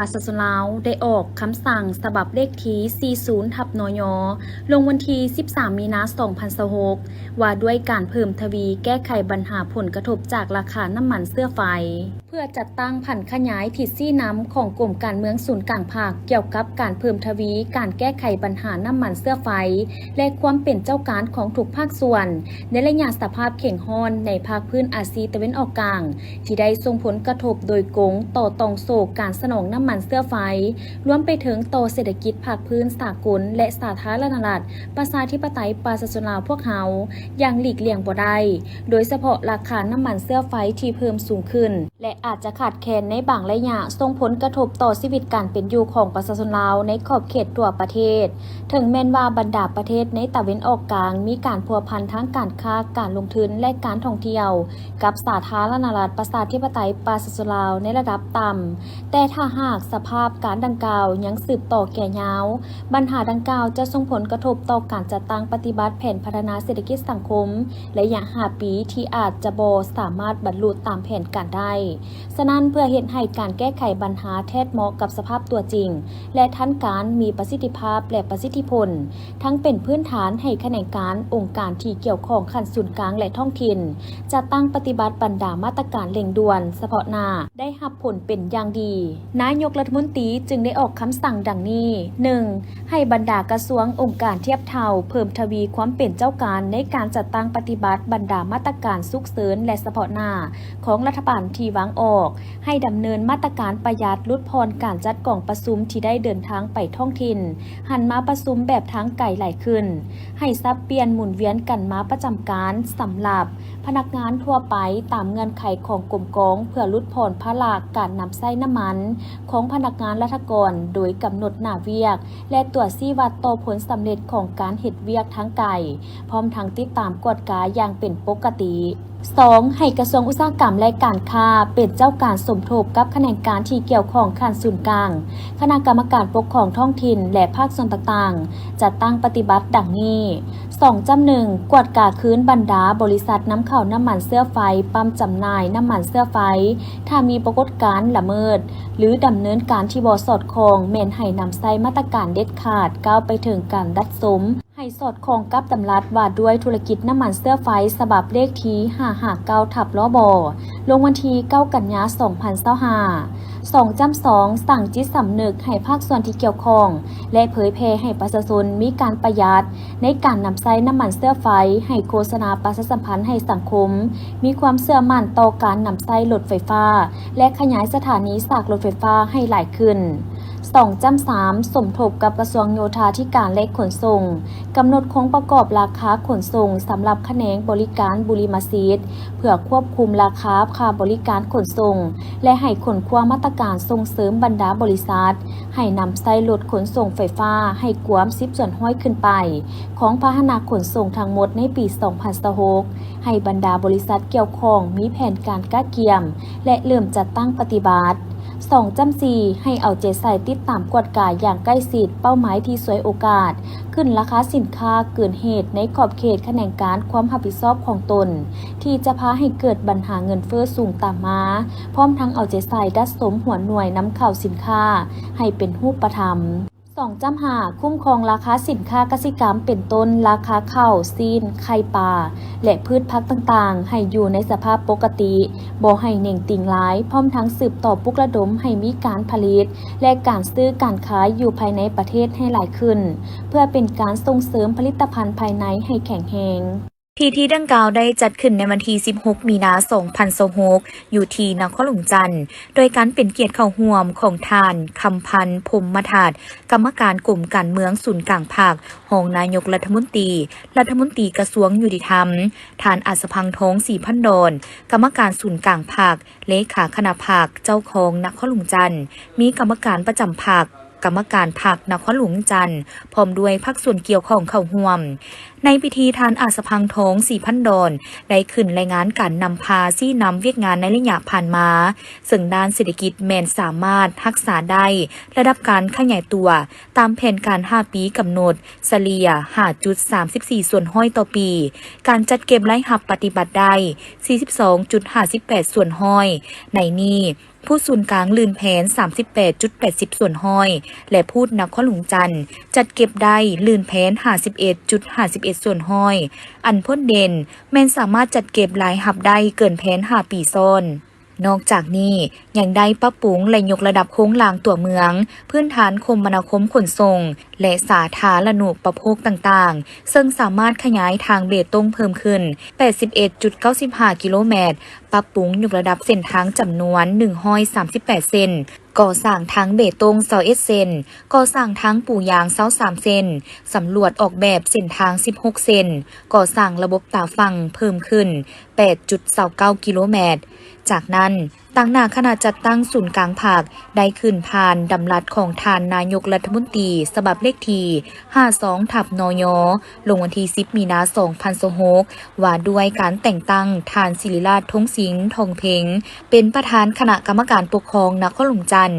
ປະຊາຊົນລາວໄດ້ອອກຄຳສັ່ງສະບັບເລກທີສີ່ສິບທັບ ນຍ ລົງວັນທີສິບສາມ ມີນາ ສອງພັນຊາວຫົກ ວ່າດ້ວຍການເພີ່ມທະວີແກ້ໄຂບັນຫາຜົນກະທົບຈາກລາຄານ້ຳມັນເຊື້ອໄຟ ເພື່ອຈັດຕັ້ງຜັນຂະຫຍາຍທິດຊີ້ນຳຂອງກົມການເມືອງສູນກາງພັກ ກ່ຽວກັບການເພີ່ມທະວີການແກ້ໄຂບັນຫານ້ຳມັນເຊື້ອໄຟ ແລະ ຄວາມເປັນເຈົ້າການຂອງທຸກພາກສ່ວນ ໃນໄລຍະສະພາບເຄັ່ງຮ້ອນໃນພາກພື້ນອາຊີຕາເວັນອອກກາງ ທີ່ໄດ້ສົ່ງຜົນກະທົບໂດຍກົງຕໍ່ຕ່ອງໂສ້ການສະໜອງນ້ຳມັນເຊື້ອໄຟ, ລວມໄປເຖິງຕໍ່ເສດຖະກິດພາກພື້ນສາກົນ ແລະ ສາທາລະນະລັດ ປະຊາທິປະໄຕ ປະຊາຊົນລາວພວກເຮົາ ຢ່າງຫຼີກລ່ຽງບໍ່ໄດ້, ໂດຍສະເພາະລາຄານ້ຳມັນເຊື້ອໄຟທີ່ເພີ່ມສູງຂຶ້ນ ແລະ ອາດຈະຂາດແຄນໃນບາງໄລຍະ, ສົ່ງຜົນກະທົບຕໍ່ຊີວິດການເປັນຢູ່ຂອງປະຊາຊົນລາວໃນຂອບເຂດທົ່ວປະເທດ. ເຖິງແມ່ນວ່າບັນດາປະເທດໃນຕາເວັນອອກກາງມີການພົວພັນທາງການຄ້າ, ການລົງທຶນ ແລະ ການທ່ອງທ່ຽວ ກັບສາທາລະນະລັດປະຊາທິປະໄຕປະຊາຊົນລາວໃນລະດັບຕ່ຳ, ແຕ່ຖ້າຫາກສະພາບການດັ່ງກ່າວຍັງສືບຕໍ່ແກ່ຍາວ, ບັນຫາດັ່ງກ່າວຈະສົ່ງຜົນກະທົບຕໍ່ການຈັດຕັ້ງປະຕິບັດແຜນພັດທະນາເສດຖະກິດສັງຄົມໄລຍະຫ້າປີ ທີ່ອາດຈະບໍ່ສາມາດບັນລຸຕາມແຜນການໄດ້. ສະນັ້ນ, ເພື່ອເຮັດໃຫ້ການແກ້ໄຂບັນຫາແທດເໝາະກັບສະພາບຕົວຈິງ ແລະ ທັນການ, ມີປະສິດທິພາບ ແລະ ປະສິດທິຜົນ, ທັງເປັນພື້ນຖານໃຫ້ຂະແໜງການ, ອົງການທີ່ກ່ຽວຂ້ອງຂັ້ນສູນກາງ ແລະ ທ້ອງຖິ່ນ ຈັດຕັ້ງປະຕິບັດບັນດາມາດຕະການເລັ່ງດ່ວນສະເພາະໜ້າ ໄດ້ຮັບຜົນເປັນຢ່າງດີ. ນາຍົກລັດຖະມົນຕີຈຶ່ງໄດ້ອອກຄຳສັ່ງດັ່ງນີ້, ໜຶ່ງ ໃຫ້ບັນດາກະຊວງ, ອົງການທຽບເທົ່າ ເພີ່ມທະວີຄວາມເປັນເຈົ້າການໃນການຈັດຕັ້ງປະຕິບັດບັນດາມາດຕະການສຸກເສີນ ແລະ ສະເພາະໜ້າຂອງລັດຖະບານທີ່ວາງອອກ, ໃຫ້ດຳເນີນມາດຕະການປະຢັດ, ຫຼຸດຜ່ອນການຈັດກອງປະຊຸມທີ່ໄດ້ເດີນທາງໄປທ້ອງຖິ່ນ, ຫັນມາປະຊຸມແບບທາງໄກຫຼາຍຂຶ້ນ, ໃຫ້ສັບປ່ຽນໝູນວຽນກັນມາປະຈຳການສຳລັບ ພະນັກງານທົ່ວໄປຕາມເງື່ອນໄຂຂອງກົມກອງ ເພື່ອຫຼຸດຜ່ອນພາລະການນຳໃຊ້ນ້ຳມັນຂອງພະນັກງານລັດຖະກອນ ໂດຍກຳນົດໜ້າວຽກ ແລະ ຕົວຊີ້ວັດຕໍ່ຜົນສຳເລັດຂອງການເຮັດວຽກທາງໄກ, ພ້ອມທັງຕິດຕາມກວດກາຢ່າງເປັນປົກກະຕິ. ສອງ ໃຫ້ກະຊວງອຸດສາຫະກຳ ແລະ ການຄ້າ ເປັນເຈົ້າການສົມທົບກັບຂະແໜງການທີ່ກ່ຽວຂ້ອງຂັ້ນສູນກາງ, ຄະນະກຳມະການປົກຄອງທ້ອງຖິ່ນ ແລະ ພາກສ່ວນຕ່າງໆ ຈັດຕັ້ງປະຕິບັດດັ່ງນີ້. ສອງຈ້ຳໜຶ່ງ ກວດກາຄືນບັນດາບໍລິສັດນຳເຂົ້ານ້ຳມັນເຊື້ອໄຟ, ປ້ຳຈຳໜ່າຍນ້ຳມັນເຊື້ອໄຟ, ຖ້າມີປາກົດການລະເມີດ ຫຼື ດຳເນີນການທີ່ບໍ່ສອດຄ່ອງ, ແມ່ນໃຫ້ນຳໃຊ້ມາດຕະການເດັດຂາດ, ກ້າວໄປເຖິງການດັດສົມ ໃຫ້ສອດຄ່ອງກັບດຳລັດວ່າດ້ວຍທຸລະກິດນ້ຳມັນເຊື້ອໄຟ ສະບັບເລກທີຫ້າຫ້າເກົ້າ ທັບ ລບ ລົງວັນທີເກົ້າ ກັນຍາ ສອງພັນຊາວຫ້າ. ສອງຈ້ຳສອງ ສ້າງຈິດສຳນຶກໃຫ້ພາກສ່ວນທີ່ກ່ຽວຂ້ອງ ແລະ ເຜີຍແຜ່ໃຫ້ປະຊາຊົນມີການປະຢັດໃນການນຳໃຊ້ນ້ຳມັນເຊື້ອໄຟ, ໃຫ້ໂຄສະນາປະຊາສຳພັນໃຫ້ສັງຄົມມີຄວາມເຊື່ອໝັ້ນຕໍ່ການນຳໃຊ້ລົດໄຟຟ້າ ແລະ ຂະຫຍາຍສະຖານີສາກລົດໄຟຟ້າໃຫ້ຫຼາຍຂຶ້ນ. ສອງຈ້ຳສາມ ສົມທົບກັບກະຊວງໂຍທາທິການ ແລະ ຂົນສົ່ງ, ກຳນົດໂຄງປະກອບລາຄາຂົນສົ່ງສຳລັບຂະແໜງບໍລິການບຸລິມະສິດ ເພື່ອຄວບຄຸມລາຄາຄ່າບໍລິການຂົນສົ່ງ ແລະ ໃຫ້ຄົ້ນຄວ້າມາດຕະການສົ່ງເສີມບັນດາບໍລິສັດໃຫ້ນຳໃຊ້ລົດຂົນສົ່ງໄຟຟ້າໃຫ້ກວມສິບສ່ວນຮ້ອຍຂຶ້ນໄປຂອງພາຫະນະຂົນສົ່ງທັງໝົດໃນປີສອງພັນຊາວຫົກ, ໃຫ້ບັນດາບໍລິສັດກ່ຽວຂ້ອງມີແຜນການກະກຽມ ແລະ ເລີ່ມຈັດຕັ້ງປະຕິບັດ. ສອງຈ້ຳສີ່ ໃຫ້ເອົາໃຈໃສ່ຕິດຕາມກວດກາຢ່າງໃກ້ຊິດເປົ້າໝາຍທີ່ສວຍໂອກາດຂຶ້ນລາຄາສິນຄ້າເກີນເຫດໃນຂອບເຂດຂະແໜງການຄວາມຮັບຜິດຊອບຂອງຕົນ ທີ່ຈະພາໃຫ້ເກີດບັນຫາເງິນເຟີ້ສູງຕາມມາ, ພ້ອມທັງເອົາໃຈໃສ່ດັດສົມຫົວໜ່ວຍນຳເຂົ້າສິນຄ້າໃຫ້ເປັນຮູບປະທຳ. ສອງຈ້ຳຫ້າ ຄຸ້ມຄອງລາຄາສິນຄ້າກະສິກຳ ເປັນຕົ້ນ ລາຄາເຂົ້າ, ຊີ້ນ, ໄຂ່ປາ ແລະ ພືດຜັກຕ່າງໆ ໃຫ້ຢູ່ໃນສະພາບປົກກະຕິ, ບໍ່ໃຫ້ເໜັງຕີງຫຼາຍ, ພ້ອມທັງສືບຕໍ່ປຸກລະດົມໃຫ້ມີການຜະລິດ ແລະ ການຊື້ການຂາຍຢູ່ພາຍໃນປະເທດໃຫ້ຫຼາຍຂຶ້ນ, ເພື່ອເປັນການສົ່ງເສີມຜະລິດຕະພັນພາຍໃນໃຫ້ແຂງແຮງ. ພິທີດັ່ງກ່າວໄດ້ຈັດຂຶ້ນໃນວັນທີສິບຫົກ ມີນາ ສອງພັນຊາວຫົກ ຢູ່ທີ່ນະຄອນຫຼວງຈັນ ໂດຍການເປັນກຽດເຂົ້າຮ່ວມຂອງທ່ານ ຄຳພັນ ພົມມະທັດ ກຳມະການກົມການເມືອງສູນກາງພັກ, ຮອງນາຍົກລັດຖະມົນຕີ, ລັດຖະມົນຕີກະຊວງຍຸຕິທຳ, ທ່ານ ອັດສະພັງທອງ ສີພັນດອນ ກຳມະການສູນກາງພັກ, ເລຂາຄະນະພັກ, ເຈົ້າຄອງນະຄອນຫຼວງຈັນ, ມີກຳມະການປະຈຳພັກ, ກຳມະການພັກນະຄອນຫຼວງຈັນ ພ້ອມດ້ວຍພາກສ່ວນກ່ຽວຂ້ອງເຂົ້າຮ່ວມ. ໃນພິທີ ທ່ານ ອັດສະພັງທອງ ສີພັນດອນ ໄດ້ຂຶ້ນລາຍງານການນຳພາຊີ້ນຳວຽກງານໃນໄລຍະຜ່ານມາ, ເຊິ່ງດ້ານເສດຖະກິດແມ່ນສາມາດຮັກສາໄດ້ລະດັບການຂະຫຍາຍຕົວຕາມແຜນການຫ້າປີກຳນົດສະເລ່ຍຫ້າຈຸດສາມສິບສີ່ສ່ວນຮ້ອຍຕໍ່ປີ, ການຈັດເກັບລາຍຮັບປະຕິບັດໄດ້ສີ່ສິບສອງຈຸດຫ້າສິບແປດສ່ວນຮ້ອຍ, ໃນນີ້ ພູດສູນກາງລື່ນແຜນສາມສິບແປດຈຸດແປດສິບສ່ວນຮ້ອຍ ແລະ ພູດນະຄອນຫຼວງຈັນຈັດເກັບໄດ້ລື່ນແຜນຫ້າສິບເອັດຈຸດຫ້າສິບເອັດສ່ວນຮ້ອຍ. ອັນພົ້ນເດັ່ນແມ່ນສາມາດຈັດເກັບລາຍຮັບໄດ້ເກີນແຜນຫ້າປີຊ້ອນ. ນອກຈາກນີ້ຍັງໄດ້ປັບປຸງ ແລະ ຍົກລະດັບໂຄງລ່າງຕົວເມືອງ, ພື້ນຖານຄົມມະນາຄົມຂົນສົ່ງ ແລະ ສາທາລະນຸປະໂພກຕ່າງໆ, ເຊິ່ງສາມາດຂະຫຍາຍທາງເບຕົງເພີ່ມຂຶ້ນແປດສິບເອັດຈຸດເກົ້າສິບຫ້າກິໂລແມັດ, ປັບປຸງຍົກລະດັບເສັ້ນທາງຈຳນວນໜຶ່ງຮ້ອຍສາມສິບແປດເສັ້ນ, ກໍ່ສ້າງທາງເບຕົງຊາວເອັດເສັ້ນ, ກໍ່ສ້າງທາງປູຢາງຊາວສາມເສັ້ນ, ສຳຫຼວດອອກແບບເສັ້ນທາງສິບຫົກເສັ້ນ, ກໍ່ສ້າງລະບົບຕາຝັ່ງເພີ່ມຂຶ້ນແປດຈຸດຊາວເກົ້າກິໂລແມັດ. ຈາກນັ້ນ, ຕາງໜ້າຄະນະຈັດຕັ້ງສູນກາງພັກໄດ້ຂຶ້ນຜ່ານດຳລັດຂອງທ່ານນາຍົກລັດຖະມົນຕີ ສະບັບເລກທີຫ້າສອງທັບ ນຍ ລົງວັນທີສິບ ມີນາ ສອງພັນຊາວຫົກ ວ່າດ້ວຍການແຕ່ງຕັ້ງທ່ານສິລິລາດ ທົງສິງ ທອງເພັງ ເປັນປະທານຄະນະກຳມະການປົກຄອງນະຄອນຫຼວງຈັນ.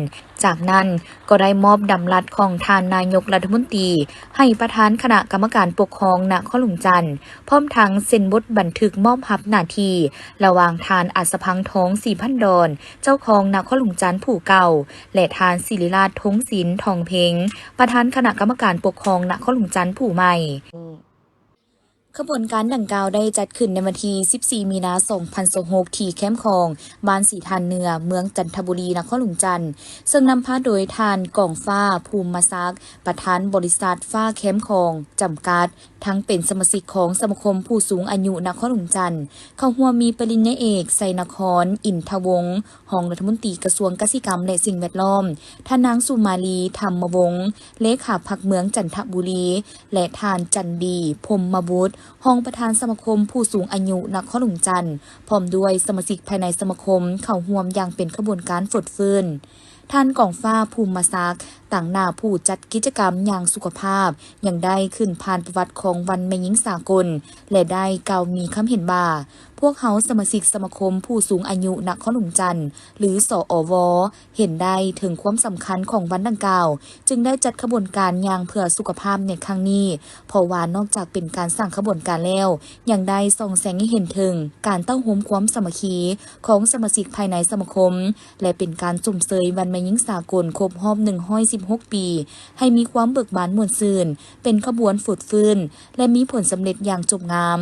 ຈາກນັ້ນກໍໄດ້ມອບດຳລັດຂອງທ່ານນາຍົກລັດຖະມົນຕີໃຫ້ປະທານຄະນະກຳມະການປົກຄອງນະຄອນຫຼວງຈັນ, ພ້ອມທັງເຊັນບົດບັນທຶກມອບຮັບໜ້າທີ່ລະຫວ່າງທ່ານອັດສະພັງທອງ ສີພັນດອນ ເຈົ້າຄອງນະຄອນຫຼວງຈັນຜູ້ເກົ່າ ແລະ ທ່ານສິລິລາດ ທົງສິນ ທອງເພັງ ປະທານຄະນະກຳມະການປົກຄອງນະຄອນຫຼວງຈັນຜູ້ໃໝ່. ຂະບວນການດັ່ງກ່າວໄດ້ຈັດຂຶ້ນໃນວັນທີສິບສີ່ ມີນາ ສອງພັນຊາວຫົກ ທີ່ແຄມຂອງ ບ້ານສີທານເໜືອ ເມືອງຈັນທະບູລີ ນະຄອນຫຼວງຈັນ, ເຊິ່ງນຳພາໂດຍທ່ານ ກອງຟ້າ ພູມມະສັກ ປະທານບໍລິສັດຟ້າແຄມຂອງ ຈຳກັດ, ທັງເປັນສະມາຊິກຂອງສະມາຄົມຜູ້ສູງອາຍຸນະຄອນຫຼວງຈັນ. ເຂົ້າຮ່ວມມີປະລິນຍາເອກ ໄຊນະຄອນ ອິນທະວົງ ຮອງລັດຖະມົນຕີກະຊວງກະສິກຳ ແລະ ສິ່ງແວດລ້ອມ, ທ່ານນາງ ສຸມາລີ ທຳມະວົງ ເລຂາພັກເມືອງຈັນທະບູລີ ແລະ ທ່ານ ຈັນດີ ພົມມະບຸດ ຮອງປະທານສະມາຄົມຜູ້ສູງອາຍຸນະຄອນຫຼວງຈັນ, ພ້ອມດ້ວຍສະມາຊິກພາຍໃນສະມາຄົມເຂົ້າຮ່ວມຢ່າງເປັນຂະບວນການຟົດຟື້ນ. ທ່ານ ກອງຟ້າ ພູມມະສັກ ຕາງໜ້າຜູ້ຈັດກິດຈະກຳຢ່າງສຸຂະພາບ ຍັງໄດ້ຂຶ້ນຜ່ານປະຫວັດຂອງວັນແມ່ຍິງສາກົນ ແລະ ໄດ້ກ່າວມີຄຳເຫັນວ່າ, ພວກເຮົາສະມາຊິກສະມາຄົມຜູ້ສູງອາຍຸນະຄອນຫຼວງຈັນ ຫຼື ສອວ ເຫັນໄດ້ເຖິງຄວາມສຳຄັນຂອງວັນດັ່ງກ່າວ, ຈຶ່ງໄດ້ຈັດຂະບວນການຍ່າງເພື່ອສຸຂະພາບໃນຄັ້ງນີ້, ເພາະວ່ານອກຈາກເປັນການສ້າງຂະບວນການແລ້ວ, ຍັງໄດ້ສ່ອງແສງໃຫ້ເຫັນເຖິງການເຕົ້າໂຮມຄວາມສາມັກຄີຂອງສະມາຊິກພາຍໃນສະມາຄົມ ແລະ ເປັນການຊົມເຊີຍວັນແມ່ຍິງສາກົນຄົບຮອບໜຶ່ງຮ້ອຍສິບຫົກປີ ໃຫ້ມີຄວາມເບີກບານມ່ວນຊື່ນ, ເປັນຂະບວນຟົດຟື້ນ ແລະ ມີຜົນສຳເລັດຢ່າງຈົບງາມ.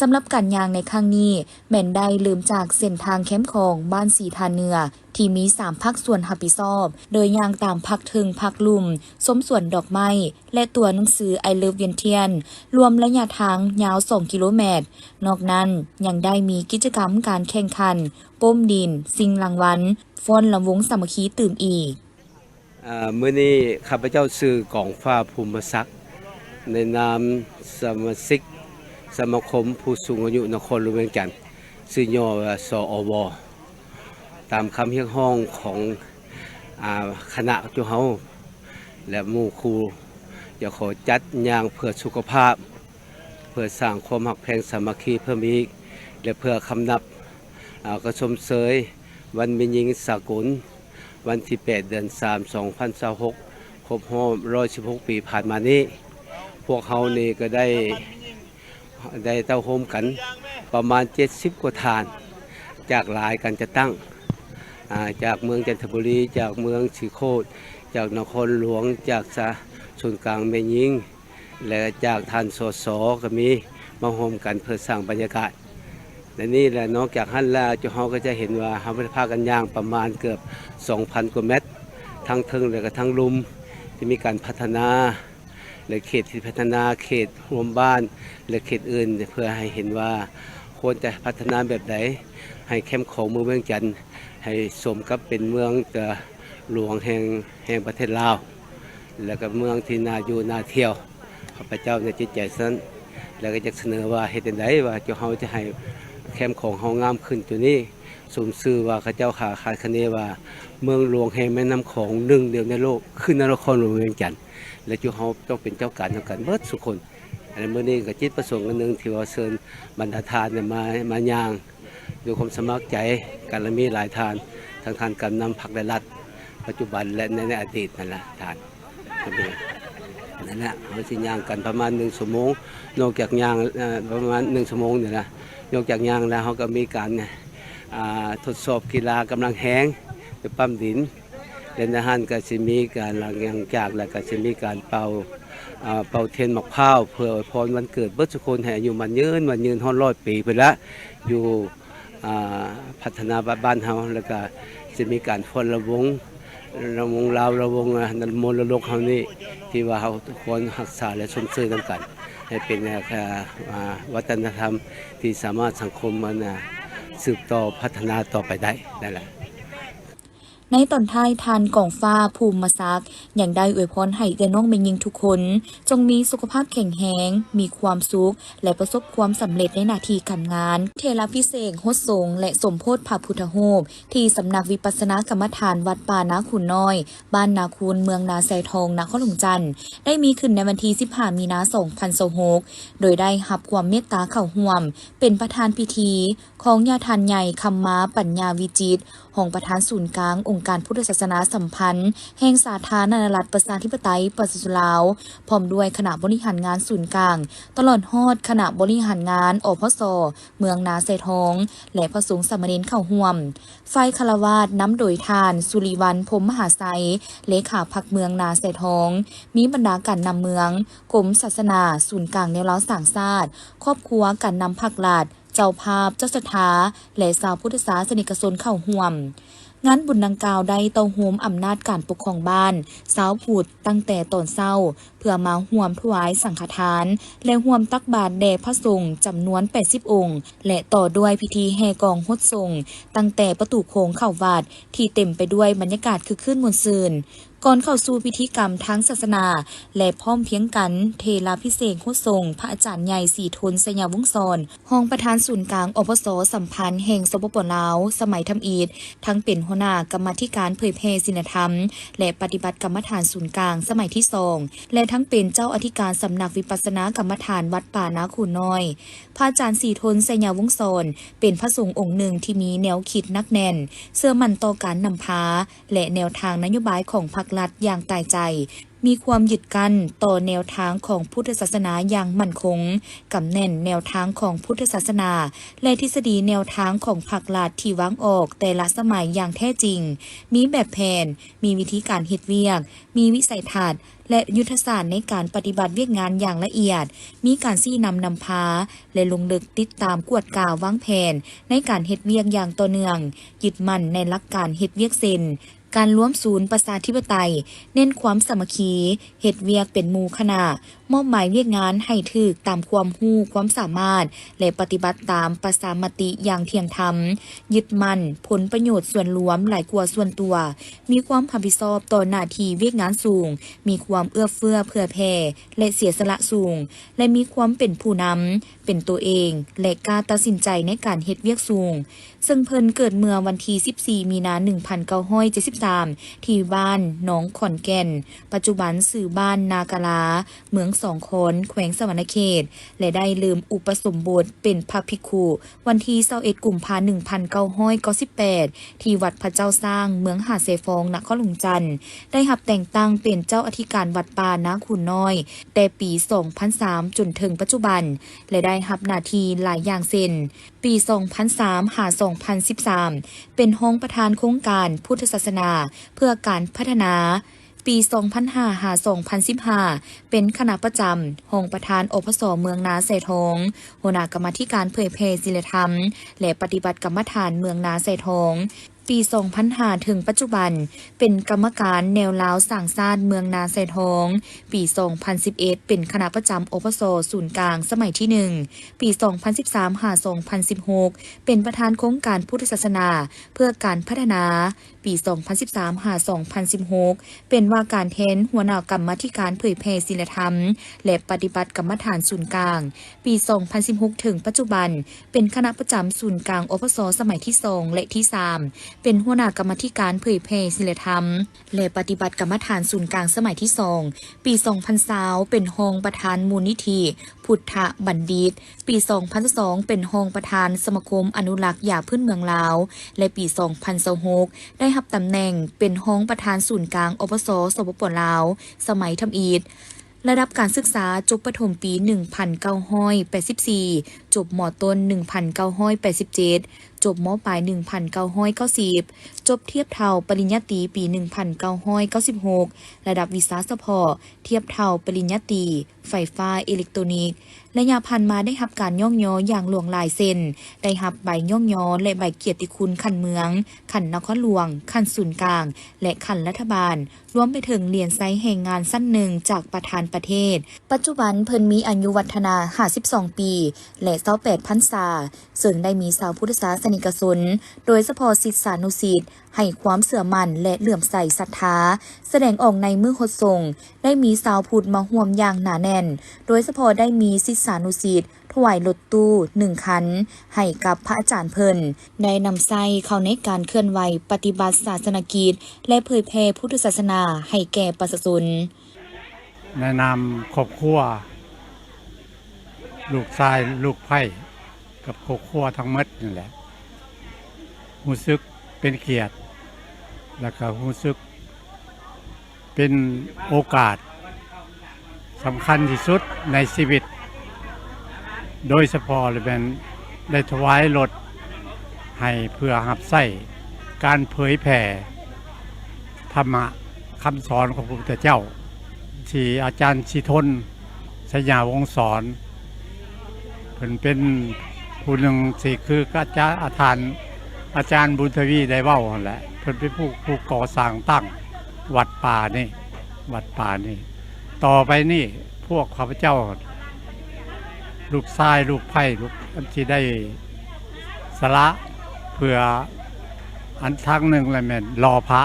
ສຳລັບການຍ່າງໃນຄັ້ງນີ້ ແມ່ນໄດ້ເລີ່ມຈາກເສັ້ນທາງແຄມຂອງບ້ານສີທາເໜືອ ທີ່ມີສາມພາກສ່ວນຮັບຜິດຊອບ, ໂດຍຍ່າງຕາມພາກເທິງພາກລຸ່ມ, ຊົມສວນດອກໄມ້ ແລະ ຕົວໜັງສື I Love Vientiane ລວມໄລຍະທາງຍາວສອງກິໂລແມັດ. ນອກນັ້ນຍັງໄດ້ມີກິດຈະກຳການແຂ່ງຂັນ, ປ້ມດິນ, ຊິງລາງວັນ, ຟ້ອນລຳວົງສາມັກຄີຕື່ມອີກ. ອາ ມື້ນີ້ຂ້າພະເຈົ້າຊື່ ກອງຟ້າ ພູມມະສັກ ໃນນາມສະມາຊິກສະມາຄົມຜູ້ສູງອາຍຸນະຄອນຫຼວງວຽງຈັນ ຊື່ຫຍໍ້ວ່າ ສອວ ຕາມຄຳຮຽກຮ້ອງຂອງ ອາ ຄະນະຈຸເຮົາ ແລະ ໝູ່ຄູ່ ຈະຂໍຈັດຍ່າງເພື່ອສຸຂະພາບ, ເພື່ອສ້າງຄວາມຮັກແພງສາມັກຄີເພີ່ມອີກ ແລະ ເພື່ອຄຳນັບ ອາ ກະຊົມເຊີຍວັນແມ່ຍິງສາກົນ ວັນທີແປດ ເດືອນສາມ ສອງພັນຊາວຫົກ ຄົບຮອບຮ້ອຍສິບຫົກປີຜ່ານມານີ້, ພວກເຮົານີ້ກໍໄດ້ ໄດ້ເຕົ້າໂຮມກັນປະມານເຈັດສິບກວ່າທ່ານ ຈາກຫຼາຍການຈັດຕັ້ງ ອາ ຈາກເມືອງຈັນທະບູລີ, ຈາກເມືອງສີໂຄດ, ຈາກນະຄອນຫຼວງ, ຈາກສາ ສູນກາງແມ່ຍິງ ແລະ ຈາກທ່ານ ສສ ກໍມີມາຮ່ວມກັນເພື່ອສ້າງບັນຍາກາດ. ແລະ ນີ້ແຫຼະ ນອກຈາກຫັ້ນແລ້ວ ເຮົາກໍຈະເຫັນວ່າເຮົາໄດ້ພາກັນຍ່າງປະມານເກືອບສອງພັນກວ່າແມັດ ທັງເທິງ ແລະ ກໍທັງລຸ່ມ ທີ່ມີການພັດທະນາ ແລະ ເຂດທີ່ພັດທະນາ ເຂດຮ່ວມບ້ານ ແລະ ເຂດອື່ນ ເພື່ອໃຫ້ເຫັນວ່າຄວນຈະພັດທະນາແບບໃດ ໃຫ້ແຄມຂອງເມືອງວຽງຈັນ ໃຫ້ສົມກັບເປັນເມືອງ ເອີ ຫຼວງແຫ່ງ ແຫ່ງປະເທດລາວ ແລະ ກໍເມືອງທີ່ໜ້າຢູ່ໜ້າທ່ຽວ. ຂ້າພະເຈົ້າໃນຈິດໃຈຊັ້ນ ແລະ ກໍຢາກສະເໜີວ່າເຮັດຈັ່ງໃດວ່າເຈົ້າເຮົາຈະໃຫ້ແຄມຂອງເຮົາງາມຂຶ້ນໂຕນີ້ ສົມຊື່ວ່າເຂົາເຈົ້າຄາດຄະເນວ່າເມືອງຫຼວງແຫ່ງແມ່ນ້ຳຂອງໜຶ່ງດຽວໃນໂລກ ຄືນະຄອນຫຼວງວຽງຈັນ ແລະ ຈຸເຮົາຕ້ອງເປັນເຈົ້າການນຳກັນເບິດສູ່ຄົນ. ອັນນີ້ ມື້ນີ້ກໍຈິດປະສົງອັນໜຶ່ງທີ່ວ່າເຊີນບັນດາທ່ານມາ ມາຍ່າງ ດ້ວຍຄວາມສະໝັກໃຈກັນ ແລະ ມີຫຼາຍທ່ານ ທັງທ່ານການນຳພັກ ແລະ ລັດ ປັດຈຸບັນ ແລະ ໃນ ໃນອະດີດນັ້ນລະທ່ານ. ນັ້ນລະ ເຮົາຊິຍ່າງກັນປະມານໜຶ່ງຊົ່ວໂມງ, ນອກຈາກຍ່າງ ເອີ ປະມານໜຶ່ງຊົ່ວໂມງນີ້ລະ, ນອກຈາກຍ່າງແລ້ວ ເຮົາກໍມີການ ອາ ທົດສອບກິລາກຳລັງແຮງ ໄປປ້ຳດິນ ແລະ ໃນຫັ້ນກໍຊິມີການຫຼັງຈາກ ແລ້ວກໍຊິມີການເປົ່າ ເປົ່າທຽນໝາກພ້າວ ເພື່ອອວຍພອນວັນເກີດເບິດທຸກຄົນ ໃຫ້ອາຍຸໝັ້ນຍືນ ໝັ້ນຍືນຮອດຮ້ອຍປີພຸ້ນລະ ຢູ່ ອ່າ ພັດທະນາບ້ານເຮົາ ແລ້ວກະຊິມີການຟ້ອນລຳວົງ ລຳວົງລາວ ລຳວົງ ອ່າ ມໍລະດົກເຮົານີ້ ທີ່ວ່າເຮົາຄວນຮັກສາ ແລະ ຊົມເຊີຍນຳກັນ ໃຫ້ເປັນ ອ່າ ວັດທະນະທຳທີ່ສາມາດສັງຄົມ ອັນ ສືບຕໍ່ພັດທະນາຕໍ່ໄປໄດ້ນັ້ນແຫຼະ. ໃນຕອນທ້າຍ ທ່ານກອງຟ້າ ພູມມະສັກ ຍັງໄດ້ອວຍພອນໃຫ້ເອື້ອຍນ້ອງແມ່ຍິງທຸກຄົນ ຈົ່ງມີສຸຂະພາບແຂງແຮງ, ມີຄວາມສຸກ ແລະ ປະສົບຄວາມສຳເລັດໃນໜ້າທີ່ການງານ. ເທລາພິເສກຫົດສົງ ແລະ ສົມໂພດພະພຸດທະຮູບ ທີ່ສຳນັກວິປັດສະນາກຳມະຖານວັດປ່ານາຄູນນ້ອຍ ບ້ານນາຄູນ ເມືອງນາຊາຍທອງ ນະຄອນຫຼວງຈັນ ໄດ້ມີຂຶ້ນໃນວັນທີສິບຫ້າ ມີນາ ສອງພັນຊາວຫົກ ໂດຍໄດ້ຮັບຄວາມເມດຕາເຂົ້າຮ່ວມເປັນປະທານພິທີ ຂອງຍາທ່ານໃຫຍ່ ຄຳມາ ປັນຍາວິຈິດ ຮອງປະທານສູນກາງອົງການພຸດທະສາສະໜາສຳພັນແຫ່ງສາທາລະນະລັດ ປະຊາທິປະໄຕ ປະຊາຊົນລາວ ພ້ອມດ້ວຍຄະນະບໍລິຫານງານສູນກາງ ຕະຫຼອດຮອດຄະນະບໍລິຫານງານ ອພສ ເມືອງນາຊາຍທອງ ແລະ ພະສົງສາມະເນນເຂົ້າຮ່ວມ. ຝ່າຍຄາລະວາດນຳໂດຍທ່ານ ສຸລິວັນ ພົມມະຫາໄຊ ເລຂາພັກເມືອງນາຊາຍທອງ, ມີບັນດາການນຳເມືອງ, ກົມສາສະໜາ, ສູນກາງແນວລາວສ້າງຊາດ, ຄອບຄົວ, ການນຳພັກລັດ, ເຈົ້າພາບ, ເຈົ້າສັດທາ ແລະ ຊາວພຸດທະສາສະນິກະຊົນເຂົ້າຮ່ວມ. ງານບຸນດັ່ງກ່າວໄດ້ເຕົ້າໂຮມອຳນາດການປົກຄອງບ້ານ ຊາວພຸດ ຕັ້ງແຕ່ຕອນເຊົ້າ ເພື່ອມາຮ່ວມຖວາຍສັງຄະທານ ແລະ ຮ່ວມຕັກບາດແດ່ພະສົງຈຳນວນແປດສິບອົງ ແລະ ຕໍ່ດ້ວຍພິທີແຫ່ກອງຫົດສົງ ຕັ້ງແຕ່ປະຕູໂຂງເຂົ້າວັດ ທີ່ເຕັມໄປດ້ວຍບັນຍາກາດຄຶກຄື້ນມ່ວນຊື່ນ. ກ່ອນເຂົ້າສູ່ພິທີກຳທາງສາສະໜາ ແລະ ພ້ອມພຽງກັນ ເທລາພິເສກຫົດສົງ ພະອາຈານໃຫຍ່ ສີທົນ ໄຊຍະວົງສອນ ຮອງປະທານສູນກາງ ອພສ ສຳພັນແຫ່ງ ສປປ ລາວ ສະໄໝທຳອິດ, ທັງເປັນຫົວໜ້າກຳມາທິການເຜີຍແຜ່ສິນລະທຳ ແລະ ປະຕິບັດກຳມະຖານສູນກາງສະໄໝທີສອງ ແລະ ທັງເປັນເຈົ້າອະທິການສຳນັກວິປັດສະນາກຳມະຖານວັດປ່ານາຄູນນ້ອຍ. ພະອາຈານສີທົນ ໄຊຍະວົງສອນ ເປັນພະສົງອົງໜຶ່ງທີ່ມີແນວຄິດໜັກແໜ້ນ, ເຊື່ອໝັ້ນຕໍ່ການນຳພາ ແລະ ແນວທາງນະໂຍບາຍຂອງພັກລັດຢ່າງຕາຍໃຈ, ມີຄວາມຍຶດກັ້ນຕໍ່ແນວທາງຂອງພຸດທະສາສະໜາຢ່າງໝັ້ນຄົງ, ກຳແໜ້ນແນວທາງຂອງພຸດທະສາສະໜາ ແລະ ທິດສະດີແນວທາງຂອງພັກລັດທີ່ວາງອອກແຕ່ລະສະໄໝຢ່າງແທ້ຈິງ, ມີແບບແຜນ, ມີວິທີການເຮັດວຽກ, ມີວິໄສທັດ ແລະ ຍຸດທະສາດໃນການປະຕິບັດວຽກງານຢ່າງລະອຽດ, ມີການຊີ້ນຳນຳພາ ແລະ ລົງເລິກຕິດຕາມກວດກາວາງແຜນໃນການເຮັດວຽກຢ່າງຕໍ່ເນື່ອງ, ຍຶດໝັ້ນໃນຫຼັກການເຮັດວຽກເຊັ່ນ ການລວມສູນປະຊາທິປະໄຕ, ເນັ້ນຄວາມສາມັກຄີ, ເຮັດວຽກເປັນໝູ່ຄະນະ, ມອບໝາຍວຽກງານໃຫ້ຖືກຕາມຄວາມຮູ້ຄວາມສາມາດ ແລະ ປະຕິບັດຕາມປະຊາມະຕິຢ່າງທ່ຽງທຳ, ຍຶດໝັ້ນຜົນປະໂຫຍດສ່ວນລວມຫຼາຍກວ່າສ່ວນຕົວ, ມີຄວາມຮັບຜິດຊອບຕໍ່ໜ້າທີ່ວຽກງານສູງ, ມີຄວາມເອື້ອເຟື້ອເຜື່ອແຜ່ ແລະ ເສຍສະຫຼະສູງ ແລະ ມີຄວາມເປັນຜູ້ນຳ ເປັນໂຕເອງ ແລະ ກ້າຕັດສິນໃຈໃນການເຮັດວຽກສູງ. ເຊິ່ງເພິ່ນເກີດເມື່ອວັນທີສິບສີ່ ມີນາ ໜຶ່ງພັນເກົ້າຮ້ອຍເຈັດສິບສາມ ທີ່ບ້ານໜອງຂອນແກ່ນ, ປັດຈຸບັນຊື່ບ້ານນາກາລາ, ເມືອງສອງຄອນ, ແຂວງສະຫວັນນະເຂດ ແລະ ໄດ້ເລີ່ມອຸປະສົມບົດເປັນພະພິກຂຸ ວັນທີຊາວເອັດ ກຸມພາ ໜຶ່ງພັນເກົ້າຮ້ອຍເກົ້າສິບແປດ ທີ່ວັດພະເຈົ້າຊ້າງ ເມືອງຫາດຊາຍຟອງ ນະຄອນຫຼວງຈັນ, ໄດ້ຮັບແຕ່ງຕັ້ງເປັນເຈົ້າອະທິການວັດປ່ານາຄູນນ້ອຍ ແຕ່ປີສອງພັນສາມ ຈົນເຖິງປັດຈຸບັນ ແລະ ໄດ້ຮັບໜ້າທີ່ຫຼາຍຢ່າງເຊັ່ນ ປີສອງພັນສາມ ຫາ ສອງພັນສິບສາມ ເປັນຮອງປະທານໂຄງການພຸດທະສາສະໜາເພື່ອການພັດທະນາ, ປີສອງພັນຫ້າ ຫາ ສອງພັນສິບຫ້າ ເປັນຄະນະປະຈຳຮອງປະທານ ອພສ ເມືອງນາຊາຍທອງ, ຫົວໜ້າກຳມາທິການເຜີຍແຜ່ສິນລະທຳ ແລະ ປະຕິບັດກຳມະຖານເມືອງນາຊາຍທອງ, ປີສອງພັນຫ້າ ເຖິງປັດຈຸບັນ ເປັນກຳມະການແນວລາວສ້າງຊາດເມືອງນາຊາຍທອງ, ປີສອງພັນສິບເອັດ ເປັນຄະນະປະຈຳ ອພສ ສູນກາງສະໄໝທີໜຶ່ງ, ປີສອງພັນສິບສາມ ຫາ ສອງພັນສິບຫົກ ເປັນປະທານໂຄງການພຸດທະສາສະໜາເພື່ອການພັດທະນາ, ປີສອງພັນສິບສາມ ຫາ ສອງພັນສິບຫົກ ເປັນວ່າການແທນຫົວໜ້າກຳມາທິການເຜີຍແຜ່ສິນລະທຳ ແລະ ປະຕິບັດກຳມະຖານສູນກາງ, ປີສອງພັນສິບຫົກ ເຖິງປັດຈຸບັນ ເປັນຄະນະປະຈຳສູນກາງ ອພສ ສະໄໝທີສອງ ແລະ ທີສາມ ເປັນຫົວໜ້າກຳມາທິການເຜີຍແຜ່ສິນລະທຳ ແລະ ປະຕິບັດກຳມະຖານສູນກາງສະໄໝທີສອງ, ປີສອງພັນຊາວ ເປັນຮອງປະທານມູນນິທິ ພຸດທະບັນດິດ, ປີສອງພັນຊາວສອງ ເປັນຮອງປະທານສະມາຄົມອະນຸລັກຢາພື້ນເມືອງລາວ ແລະ ປີສອງພັນຊາວຫົກ ໄດ້ຮັບຕຳແໜ່ງເປັນຮອງປະທານສູນກາງ ອພສ ສປປ ລາວ ສະໄໝທຳອິດ. ລະດັບການສຶກສາຈົບປະຖົມປີໜຶ່ງພັນເກົ້າຮ້ອຍແປດສິບສີ່, ຈົບ ມ.ຕົ້ນ ໜຶ່ງພັນເກົ້າຮ້ອຍແປດສິບເຈັດ, ຈົບ ມ.ປາຍ ໜຶ່ງພັນເກົ້າຮ້ອຍເກົ້າສິບ, ຈົບທຽບເທົ່າປະລິນຍາຕີປີ ໜຶ່ງພັນເກົ້າຮ້ອຍເກົ້າສິບຫົກ ລະດັບວິຊາສະເພາະທຽບເທົ່າປະລິນຍາຕີ ໄຟຟ້າເອເລັກໂຕນິກ. ໄລຍະຜ່ານມາໄດ້ຮັບການຍ້ອງຍໍຢ່າງຫຼວງຫຼາຍເຊັ່ນ ໄດ້ຮັບໃບຍ້ອງຍໍ ແລະ ໃບກຽດຕິຄຸນຂັ້ນເມືອງ, ຂັ້ນນະຄອນຫຼວງ, ຂັ້ນສູນກາງ ແລະ ຂັ້ນລັດຖະບານ, ລວມໄປເຖິງຫຼຽນໄຊແຮງງານຊັ້ນໜຶ່ງຈາກປະທານປະເທດ. ປັດຈຸບັນເພິ່ນມີອາຍຸວັດທະນາຫ້າສິບສອງປີ ແລະ ຊາວແປດພັນສາ, ເຊິ່ງໄດ້ມີຊາວພຸດທະສາສະນິກະຊົນ, ໂດຍສະເພາະສິດສານຸສິດ, ໃຫ້ຄວາມເຊື່ອໝັ້ນ ແລະ ເຫຼື້ອມໃສສັດທາ, ສະແດງອອກໃນມື້ຫົດສົງ, ໄດ້ມີຊາວພຸດມາຮ່ວມຢ່າງໜາແໜ້ນ, ໂດຍສະເພາະໄດ້ມີສິດສານຸສິດ ຖວາຍລົດຕູ້ໜຶ່ງຄັນໃຫ້ກັບພະອາຈານເພິ່ນ, ໄດ້ນຳໃຊ້ເຂົ້າໃນການເຄື່ອນໄຫວປະຕິບັດສາສະນະກິດ ແລະ ເຜີຍແຜ່ພຸດທະສາສະໜາໃຫ້ແກ່ປະຊາຊົນ. ໃນນາມຄອບຄົວ ລູກຊາຍລູກໃພ້ກັບຄອບຄົວທັງໝົດນີ້ແຫຼະ ຮູ້ສຶກເປັນກຽດ ແລ້ວກໍຮູ້ສຶກ ເປັນໂອກາດສຳຄັນທີ່ສຸດໃນຊີວິດ, ໂດຍສະເພາະລະແມ່ນໄດ້ຖວາຍລົດໃຫ້ເພື່ອຮັບໃຊ້ການເຜີຍແຜ່ທຳມະຄຳສອນຂອງພະພຸດທະເຈົ້າ ທີ່ອາຈານສີທົນ ໄຊຍາວົງສອນ ເພິ່ນເປັນຜູ້ໜຶ່ງທີ່ຄືອາຈານ ອາຈານ ອາຈານບຸນທະວີໄດ້ເວົ້າຫັ້ນແຫຼະ, ເພິ່ນເປັນຜູ້ ຜູ້ກໍ່ສ້າງຕັ້ງວັດປ່ານີ້ ວັດປ່ານີ້. ຕໍ່ໄປນີ້ພວກຂ້າພະເຈົ້າ ລູກຊາຍ ລູກໃພ້ ລູກ ອັນທີ່ໄດ້ສະຫຼະເພື່ອ ອັນທາງໜຶ່ງລະແມ່ນຫຼໍ່ພະ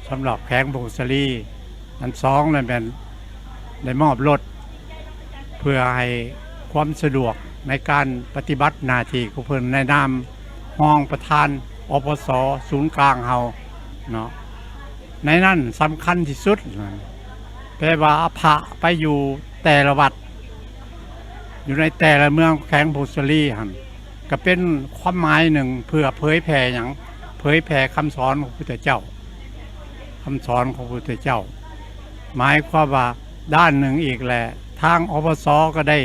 ສຳລັບແຂວງຜົ້ງສາລີ, ອັນສອງລະແມ່ນໄດ້ມອບລົດ ເພື່ອໃຫ້ຄວາມສະດວກໃນການປະຕິບັດໜ້າທີ່ຂອງເພິ່ນໃນນາມຮອງປະທານ ອພສ ສູນກາງເຮົາເນາະ. ໃນນັ້ນສຳຄັນທີ່ສຸດ ແປວ່າພະໄປຢູ່ແຕ່ລະວັດ ຢູ່ໃນແຕ່ລະເມືອງແຂວງຜົ້ງສາລີຫັ້ນ ກໍເປັນຄວາມໝາຍໜຶ່ງເພື່ອເຜີຍແຜ່ຫຍັງ? ເຜີຍແຜ່ຄຳສອນຂອງພະພຸດທະເຈົ້າ, ຄຳສອນຂອງພະພຸດທະເຈົ້າ. ໝາຍຄວາມວ່າດ້ານໜຶ່ງອີກແຫຼະ ທາງ ອພສ ກໍໄດ້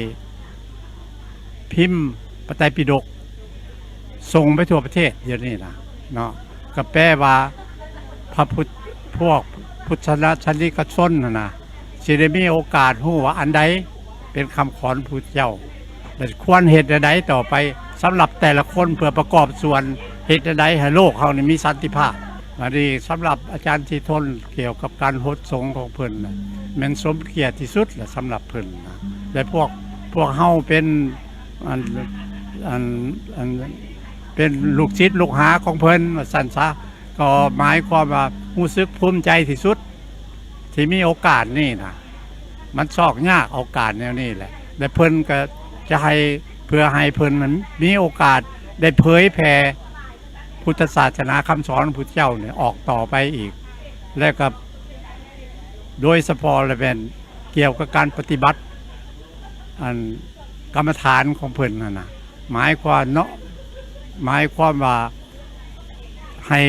ພິມພະໄຕປິດົກສົ່ງໄປທົ່ວປະເທດດຽວນີ້ນະເນາະ, ກໍແປວ່າພະພຸດ ພວກພຸດທະສາສະນິກະຊົນຫັ້ນນະ ຊິໄດ້ມີໂອກາດຮູ້ວ່າອັນໃດເປັນຄຳຂອນພະພຸດທະເຈົ້າ ແລະ ຄວນເຮັດແນວໃດຕໍ່ໄປສຳລັບແຕ່ລະຄົນ ເພື່ອປະກອບສ່ວນເຮັດແນວໃດໃຫ້ໂລກເຮົານີ້ມີສັນຕິພາບ. ອັນນີ້ສຳລັບອາຈານສີທົນ ກ່ຽວກັບການຫົດສົງຂອງເພິ່ນນະ ແມ່ນສົມກຽດທີ່ສຸດລະສຳລັບເພິ່ນນະ ແລະ ພວກ ພວກເຮົາເປັນ ອັນ ອັນ ອັນ ເປັນລູກສິດລູກຫາຂອງເພິ່ນວ່າຊັ້ນຊະ, ກໍໝາຍຄວາມວ່າຮູ້ສຶກພູມໃຈທີ່ສຸດ ທີ່ມີໂອກາດນີ້ນະ, ມັນຊອກຍາກໂອກາດແນວນີ້ແຫຼະ ແລະ ເພິ່ນກໍຈະໃຫ້ ເພື່ອໃຫ້ເພິ່ນນັ້ນມີໂອກາດໄດ້ເຜີຍແຜ່ພຸດທະສາສະໜາຄຳສອນຂອງພະພຸດທະເຈົ້ານີ້ອອກຕໍ່ໄປອີກ ແລະ ກໍໂດຍສະເພາະລະແມ່ນກ່ຽວກັບການປະຕິບັດ ອັນກຳມະຖານຂອງເພິ່ນຫັ້ນນະ ໝາຍຄວາມເນາະ ໝາຍຄວາມວ່າໃຫ້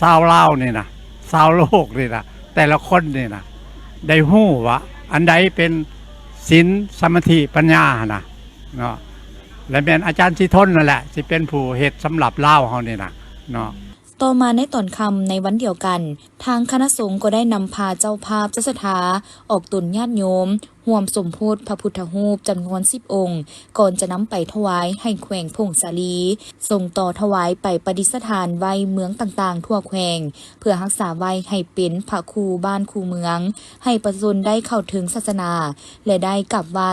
ຊາວລາວນີ້ນະ ຊາວໂລກນີ້ນະ ແຕ່ລະຄົນນີ້ນະ ໄດ້ຮູ້ວ່າອັນໃດເປັນສິນ ສະມາທິ ປັນຍາຫັ້ນນະເນາະ ແລະ ແມ່ນອາຈານສີທົນນັ້ນແຫຼະ ຊິເປັນຜູ້ເຮັດສຳລັບລາວເຮົານີ້ນະເນາະ. ຕໍ່ມາໃນຕອນຄ່ຳໃນວັນດຽວກັນ, ທາງຄະນະສົງກໍໄດ້ນຳພາເຈົ້າພາບເຈົ້າສັດທາອອກຕົນຍາດໂຍມ ຮ່ວມສົມໂພດພະພຸດທະຮູບຈຳນວນສິບອົງ ກ່ອນຈະນຳໄປຖວາຍໃຫ້ແຂວງຜົ້ງສາລີ, ສົ່ງຕໍ່ຖວາຍໄປປະດິດສະຖານໄວ້ເມືອງຕ່າງໆທົ່ວແຂວງ ເພື່ອຮັກສາໄວ້ໃຫ້ເປັນພະຄູບ້ານຄູເມືອງ ໃຫ້ປະຊາຊົນໄດ້ເຂົ້າເຖິງສາສະໜາ ແລະ ໄດ້ກາບໄຫວ້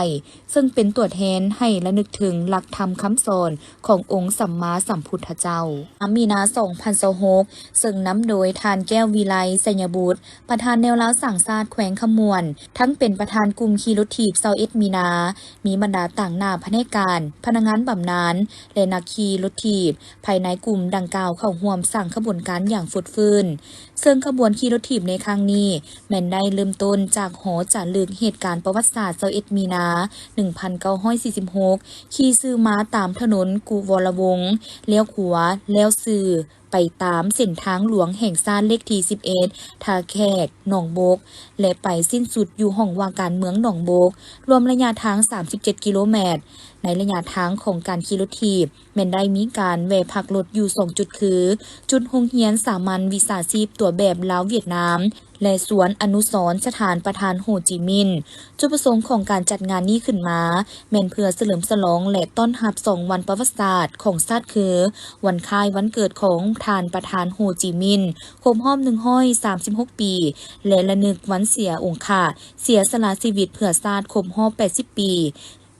ເຊິ່ງເປັນຕົວແທນໃຫ້ລະນຶກເຖິງຫຼັກທຳຄຳສອນຂອງອົງສຳມາສຳພຸດທະເຈົ້າ. ມີນາ ສອງພັນຊາວຫົກ ເຊິ່ງນຳໂດຍທ່ານ ແກ້ວວິໄລ ໄຊຍະບຸດ ປະທານແນວລາວສ້າງຊາດແຂວງຄຳມ່ວນ, ທັງເປັນປະທານກຸ່ມຂີ່ລົດຖີບ ຊາວເອັດ ມີນາ, ມີບັນດາຕາງໜ້າພະແນກການ, ພະນັກງານບຳນານ ແລະ ນັກຂີ່ລົດຖີບ ພາຍໃນກຸ່ມດັ່ງກ່າວເຂົ້າຮ່ວມສ້າງຂະບວນການຢ່າງຟົດຟື້ນ. ເຊິ່ງຂະບວນຂີ່ລົດຖີບໃນຄັ້ງນີ້ ແມ່ນໄດ້ເລີ່ມຕົ້ນຈາກຫໍຈາລຶກເຫດການປະຫວັດສາດ ຊາວເອັດ ມີນາ ໜຶ່ງພັນເກົ້າຮ້ອຍສີ່ສິບຫົກ ຂີ່ຊື່ມາຕາມຖະໜົນກຸວໍລະວົງ, ລ້ຽວຂວາ, ລ້ຽວຊື່ ໄປຕາມເສັ້ນທາງຫຼວງແຫ່ງຊາດເລກທີສິບເອັດ ທ່າແຂກ, ໜອງບົກ ແລະ ໄປສິ້ນສຸດຢູ່ຫ້ອງວ່າການເມືອງໜອງບົກ, ລວມໄລຍະທາງສາມສິບເຈັດກິໂລແມັດ. ໃນໄລຍະທາງຂອງການຂີ່ລົດຖີບ ແມ່ນໄດ້ມີການແວ່ພັກລົດຢູ່ສອງຈຸດ ຄື ຈຸດໂຮງຮຽນສາມັນວິຊາຊີບຕົວແບບລາວຫວຽດນາມ ແລະ ສວນອະນຸສອນສະຖານປະທານໂຮຈິມິນ. ຈຸດປະສົງຂອງການຈັດງານນີ້ຂຶ້ນມາ ແມ່ນເພື່ອສະເຫຼີມສະຫຼອງ ແລະ ຕ້ອນຮັບສອງວັນປະຫວັດສາດຂອງຊາດ ຄື ວັນຄ້າຍວັນເກີດຂອງທ່ານປະທານໂຮຈິມິນ ຄົບຮອບໜຶ່ງຮ້ອຍສາມສິບຫົກປີ ແລະ ລະນຶກວັນເສຍອົງຄະ ເສຍສະຫຼະຊີວິດເພື່ອຊາດຄົບຮອບແປດສິບປີ.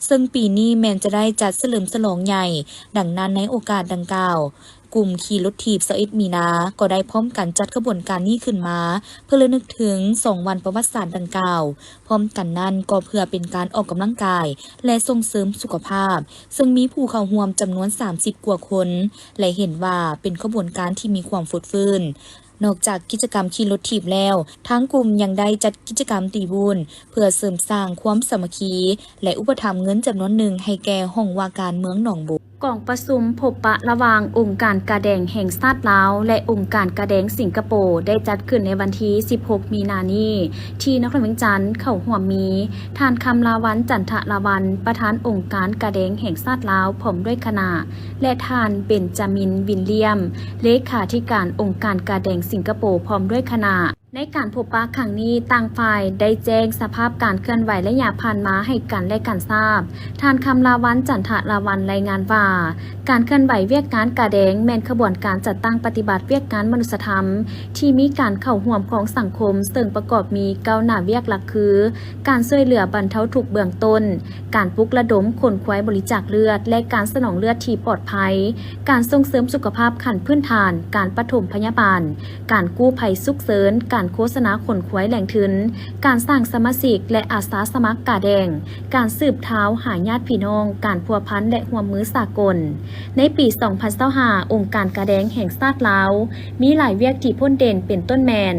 ເຊິ່ງປີນີ້ແມ່ນຈະໄດ້ຈັດສະເຫຼີມສະຫຼອງໃຫຍ່, ດັ່ງນັ້ນໃນໂອກາດດັ່ງກ່າວ, ກຸ່ມຂີ່ລົດຖີບຊາວເອັດມີນາ ກໍໄດ້ພ້ອມກັນຈັດຂະບວນການນີ້ຂຶ້ນມາ ເພື່ອລະນຶກເຖິງສອງວັນປະຫວັດສາດດັ່ງກ່າວ. ພ້ອມກັນນັ້ນກໍເພື່ອເປັນການອອກກຳລັງກາຍ ແລະ ສົ່ງເສີມສຸຂະພາບ, ເຊິ່ງມີຜູ້ເຂົ້າຮ່ວມຈຳນວນສາມສິບກວ່າຄົນ ແລະ ເຫັນວ່າເປັນຂະບວນການທີ່ມີຄວາມຟົດຟື້ນ. ນອກຈາກກິດຈະກຳຂີ່ລົດຖີບແລ້ວ, ທາງກຸ່ມຍັງໄດ້ຈັດກິດຈະກຳຕີບຸນ ເພື່ອເສີມສ້າງຄວາມສາມັກຄີ ແລະ ອຸປະຖຳເງິນຈຳນວນໜຶ່ງໃຫ້ແກ່ຫ້ອງວ່າການເມືອງໜອງບົວ. ກອງປະຊຸມພົບປະລະຫວ່າງອົງການກາແດງແຫ່ງຊາດລາວ ແລະ ອົງການກາແດງສິງກະໂປ ໄດ້ຈັດຂຶ້ນໃນວັນທີສິບຫົກ ມີນານີ້ ທີ່ນະຄອນຫຼວງວຽງຈັນ. ເຂົ້າຮ່ວມມີ ທ່ານ ຄຳລາວັນ ຈັນທະລາວັນ ປະທານອົງການກາແດງແຫ່ງຊາດລາວ ພ້ອມດ້ວຍຄະນະ ແລະ ທ່ານ ເບັນຈາມິນ ວິນລຽມ ເລຂາທິການອົງການກາແດງສິງກະໂປ ພ້ອມດ້ວຍຄະນະ. ໃນການພົບປະຄັ້ງນີ້, ຕ່າງຝ່າຍໄດ້ແຈ້ງສະພາບການເຄື່ອນໄຫວໄລຍະຜ່ານມາໃຫ້ກັນ ແລະ ກັນຊາບ. ທ່ານ ຄຳລາວັນ ຈັນທະລາວັນ ລາຍງານວ່າ, ການເຄື່ອນໄຫວວຽກງານກາແດງ ແມ່ນຂະບວນການຈັດຕັ້ງປະຕິບັດວຽກງານມະນຸດສະທຳ ທີ່ມີການເຂົ້າຮ່ວມຂອງສັງຄົມ, ເຊິ່ງປະກອບມີເກົ້າໜ້າວຽກຫຼັກຄື ການຊ່ວຍເຫຼືອບັນເທົາທຸກເບື້ອງຕົ້ນ, ການປຸກລະດົມຂົນຂວາຍບໍລິຈາກເລືອດ ແລະ ການສະໜອງເລືອດທີ່ປອດໄພ, ການສົ່ງເສີມສຸຂະພາບຂັ້ນພື້ນຖານ, ການປະຖົມພະຍາບານ, ການກູ້ໄພສຸກເສີນ, ການໂຄສະນາຂົນຂວາຍແຫຼ່ງທຶນ, ການສ້າງສະມາຊິກ ແລະ ອາສາສະໝັກກາແດງ, ການສືບທາວຫາຍາດພີ່ນ້ອງ, ການພົວພັນ ແລະ ຮ່ວມມືສາກົນ. ໃນປີສອງພັນຊາວຫ້າ ອົງການກາແດງແຫ່ງຊາດລາວ ມີຫຼາຍວຽກທີ່ພົ້ນເດັ່ນ ເປັນຕົ້ນແມ່ນ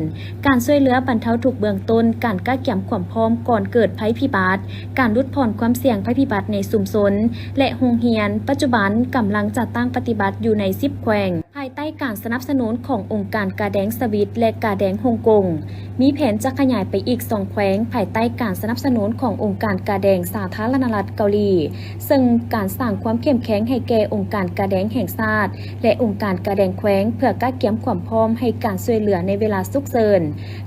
ການຊ່ວຍເຫຼືອບັນເທົາທຸກເບື້ອງຕົ້ນ, ການກະກຽມຄວາມພ້ອມກ່ອນເກີດໄພພິບັດ, ການຫຼຸດຜ່ອນຄວາມສ່ຽງໄພພິບັດໃນຊຸມຊົນ ແລະ ໂຮງຮຽນ. ປັດຈຸບັນກຳລັງຈັດຕັ້ງປະຕິບັດຢູ່ໃນສິບແຂວງ ພາຍໃຕ້ການສະໜັບສະໜູນຂອງອົງການກາແດງສະວິດ ແລະ ກາແດງຮົງກົງ. ມີແຜນຈະຂະຫຍາຍໄປອີກສອງແຂວງ ພາຍໃຕ້ການສະໜັບສະໜູນຂອງອົງການກາແດງສາທາລະນະລັດເກົາຫຼີ, ເຊິ່ງການສ້າງຄວາມເຂັ້ມແຂງໃຫ້ແກ່ອົງການກາແດງແຫ່ງຊາດ ແລະ ອົງການກາແດງແຂວງ ເພື່ອກະກຽມຄວາມພ້ອມໃຫ້ການຊ່ວຍເຫຼືອໃນເວລາສຸກເສີນ,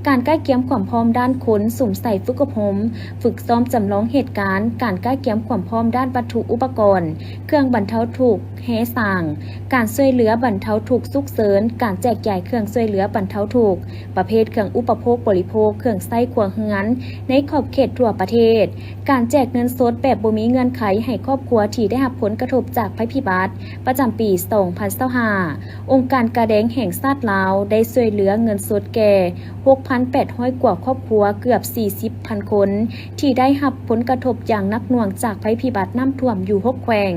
ການກະກຽມຄວາມພ້ອມດ້ານຄົນ, ສຸມໃສ່ຝຶກອົບຮົມ, ຝຶກຊ້ອມຈຳລອງເຫດການ, ການກະກຽມຄວາມພ້ອມດ້ານວັດຖຸອຸປະກອນ, ເຄື່ອງບັນເທົາທຸກ, ແຮ່ສ້າງ, ການຊ່ວຍເຫຼືອບັນເທົາທຸກສຸກເສີນ, ການແຈກຢາຍເຄື່ອງຊ່ວຍເຫຼືອບັນເທົາທຸກ, ປະເພດເຄື່ອງອຸປະໂພກບໍລິໂພກ, ເຄື່ອງໃຊ້ຄົວເຮືອນໃນຂອບເຂດທົ່ວປະເທດ, ການແຈກເງິນສົດແບບບໍ່ມີເງື່ອນໄຂໃຫ້ຄອບຄົວທີ່ໄດ້ຮັບຜົນກະທົບຈາກໄພພິບັດ ປະຈຳປີສອງພັນຊາວຫ້າ. ອົງການກາແດງແຫ່ງຊາດລາວໄດ້ຊ່ວຍເຫຼືອເງິນສົດແກ່ຫົກພັນແປດຮ້ອຍກວ່າຄອບຄົວ, ເກືອບສີ່ສິບພັນຄົນ ທີ່ໄດ້ຮັບຜົນກະທົບຢ່າງໜັກໜ່ວງຈາກໄພພິບັດນ້ຳຖ້ວມຢູ່ຫົກແຂວງ.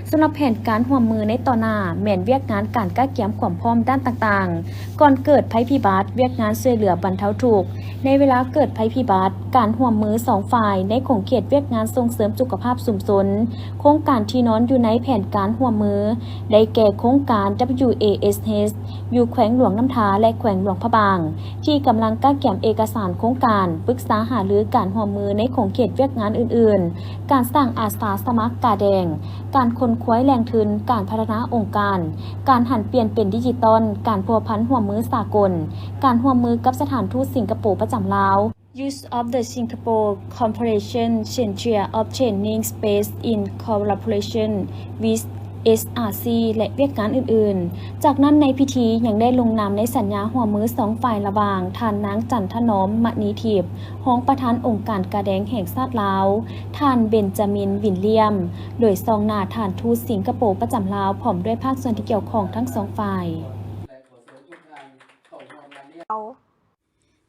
ສຳລັບແຜນການຮ່ວມມືໃນຕໍ່ໜ້າ ແມ່ນວຽກງານການກະກຽມຄວາມພ້ອມດ້ານຕ່າງໆ ກ່ອນເກີດໄພພິບັດ, ວຽກງານຊ່ວຍເຫຼືອບັນເທົາທຸກໃນເວລາເກີດໄພພິບັດ, ການຮ່ວມມືສອງຝ່າຍໃນຂົງເຂດວຽກງານສົ່ງເສີມສຸຂະພາບຊຸມຊົນ, ໂຄງການທີ່ນອນຢູ່ໃນແຜນການຮ່ວມມື ໄດ້ແກ່ໂຄງການ WASH ຢູ່ແຂວງຫຼວງນ້ຳທາ ແລະ ແຂວງຫຼວງພະບາງ ທີ່ກຳລັງກະກຽມເອກະສານໂຄງການ, ປຶກສາຫາລືການຮ່ວມມືໃນຂົງເຂດວຽກງານອື່ນໆ, ການສ້າງອາສາສະໝັກກາແດງ, ການຂົນຂວາຍແຫຼ່ງທຶນ, ການພັດທະນາອົງການ, ການຫັນປ່ຽນເປັນດິຈິຕອນ, ການພົວພັນຮ່ວມມືສາກົນ, ການຮ່ວມມືກັບສະຖານທູດສິງກະໂປປະຈຳລາວ, Use of the Singapore Cooperation Centre of Training Space in Collaboration with SRC ແລະ ວຽກງານອື່ນໆ. ຈາກນັ້ນໃນພິທີຍັງໄດ້ລົງນາມໃນສັນຍາຮ່ວມມືສອງຝ່າຍລະຫວ່າງ ທ່ານນາງ ຈັນທະໜອມ ມະນີທິບ ຮອງປະທານອົງການກາແດງແຫ່ງຊາດລາວ, ທ່ານ ເບັນຈາມິນ ວິນລຽມ ໂດຍຊອງໜ້າທ່ານທູດສິງກະໂປປະຈຳລາວ ພ້ອມດ້ວຍພາກສ່ວນທີ່ກ່ຽວຂ້ອງທັງສອງຝ່າຍ.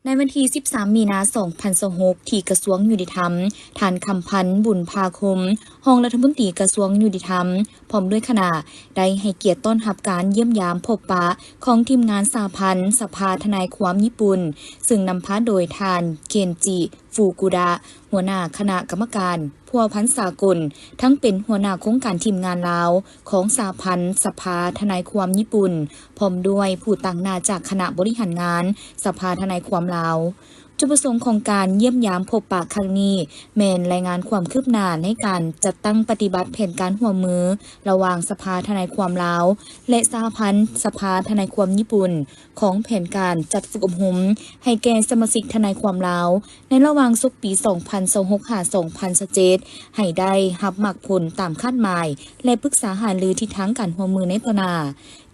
ໃນວັນທີສິບສາມ ມີນາ ສອງພັນຊາວຫົກ ທີ່ກະຊວງຍຸຕິທຳ, ທ່ານ ຄຳພັນ ບຸນພາຄົມ ຮອງລັດຖະມົນຕີກະຊວງຍຸຕິທຳ ພ້ອມດ້ວຍຄະນະ ໄດ້ໃຫ້ກຽດຕ້ອນຮັບການຢ້ຽມຢາມພົບປະຂອງທີມງານສະຫະພັນສະພາທະນາຍຄວາມຍີ່ປຸ່ນ, ເຊິ່ງນຳພາໂດຍທ່ານ ເຄັນຈິ ຟູກຸດະ ຫົວໜ້າຄະນະກຳມະການພົວພັນສາກົນ, ທັງເປັນຫົວໜ້າໂຄງການທີມງານລາວຂອງສະຫະພັນສະພາທະນາຍຄວາມຍີ່ປຸ່ນ, ພ້ອມດ້ວຍຜູ້ຕາງໜ້າຈາກຄະນະບໍລິຫານງານສະພາທະນາຍຄວາມລາວ. ຈຸດປະສົງຂອງການຢ້ຽມຢາມພົບປະຄັ້ງນີ້ ແມ່ນລາຍງານຄວາມຄືບໜ້າໃນການຈັດຕັ້ງປະຕິບັດແຜນການຮ່ວມມືລະຫວ່າງສະພາທະນາຍຄວາມລາວ ແລະ ສະຫະພັນສະພາທະນາຍຄວາມຍີ່ປຸ່ນ ຂອງແຜນການຈັດຝຶກອົບຮົມໃຫ້ແກ່ສະມາຊິກທະນາຍຄວາມລາວ ໃນລະຫວ່າງສົກປີສອງພັນຊາວຫົກຫາສອງພັນຊາວເຈັດ ໃຫ້ໄດ້ຮັບໝາກຜົນຕາມຄາດໝາຍ ແລະ ປຶກສາຫາລືທິດທາງການຮ່ວມມືໃນຕໍ່ໜ້າ.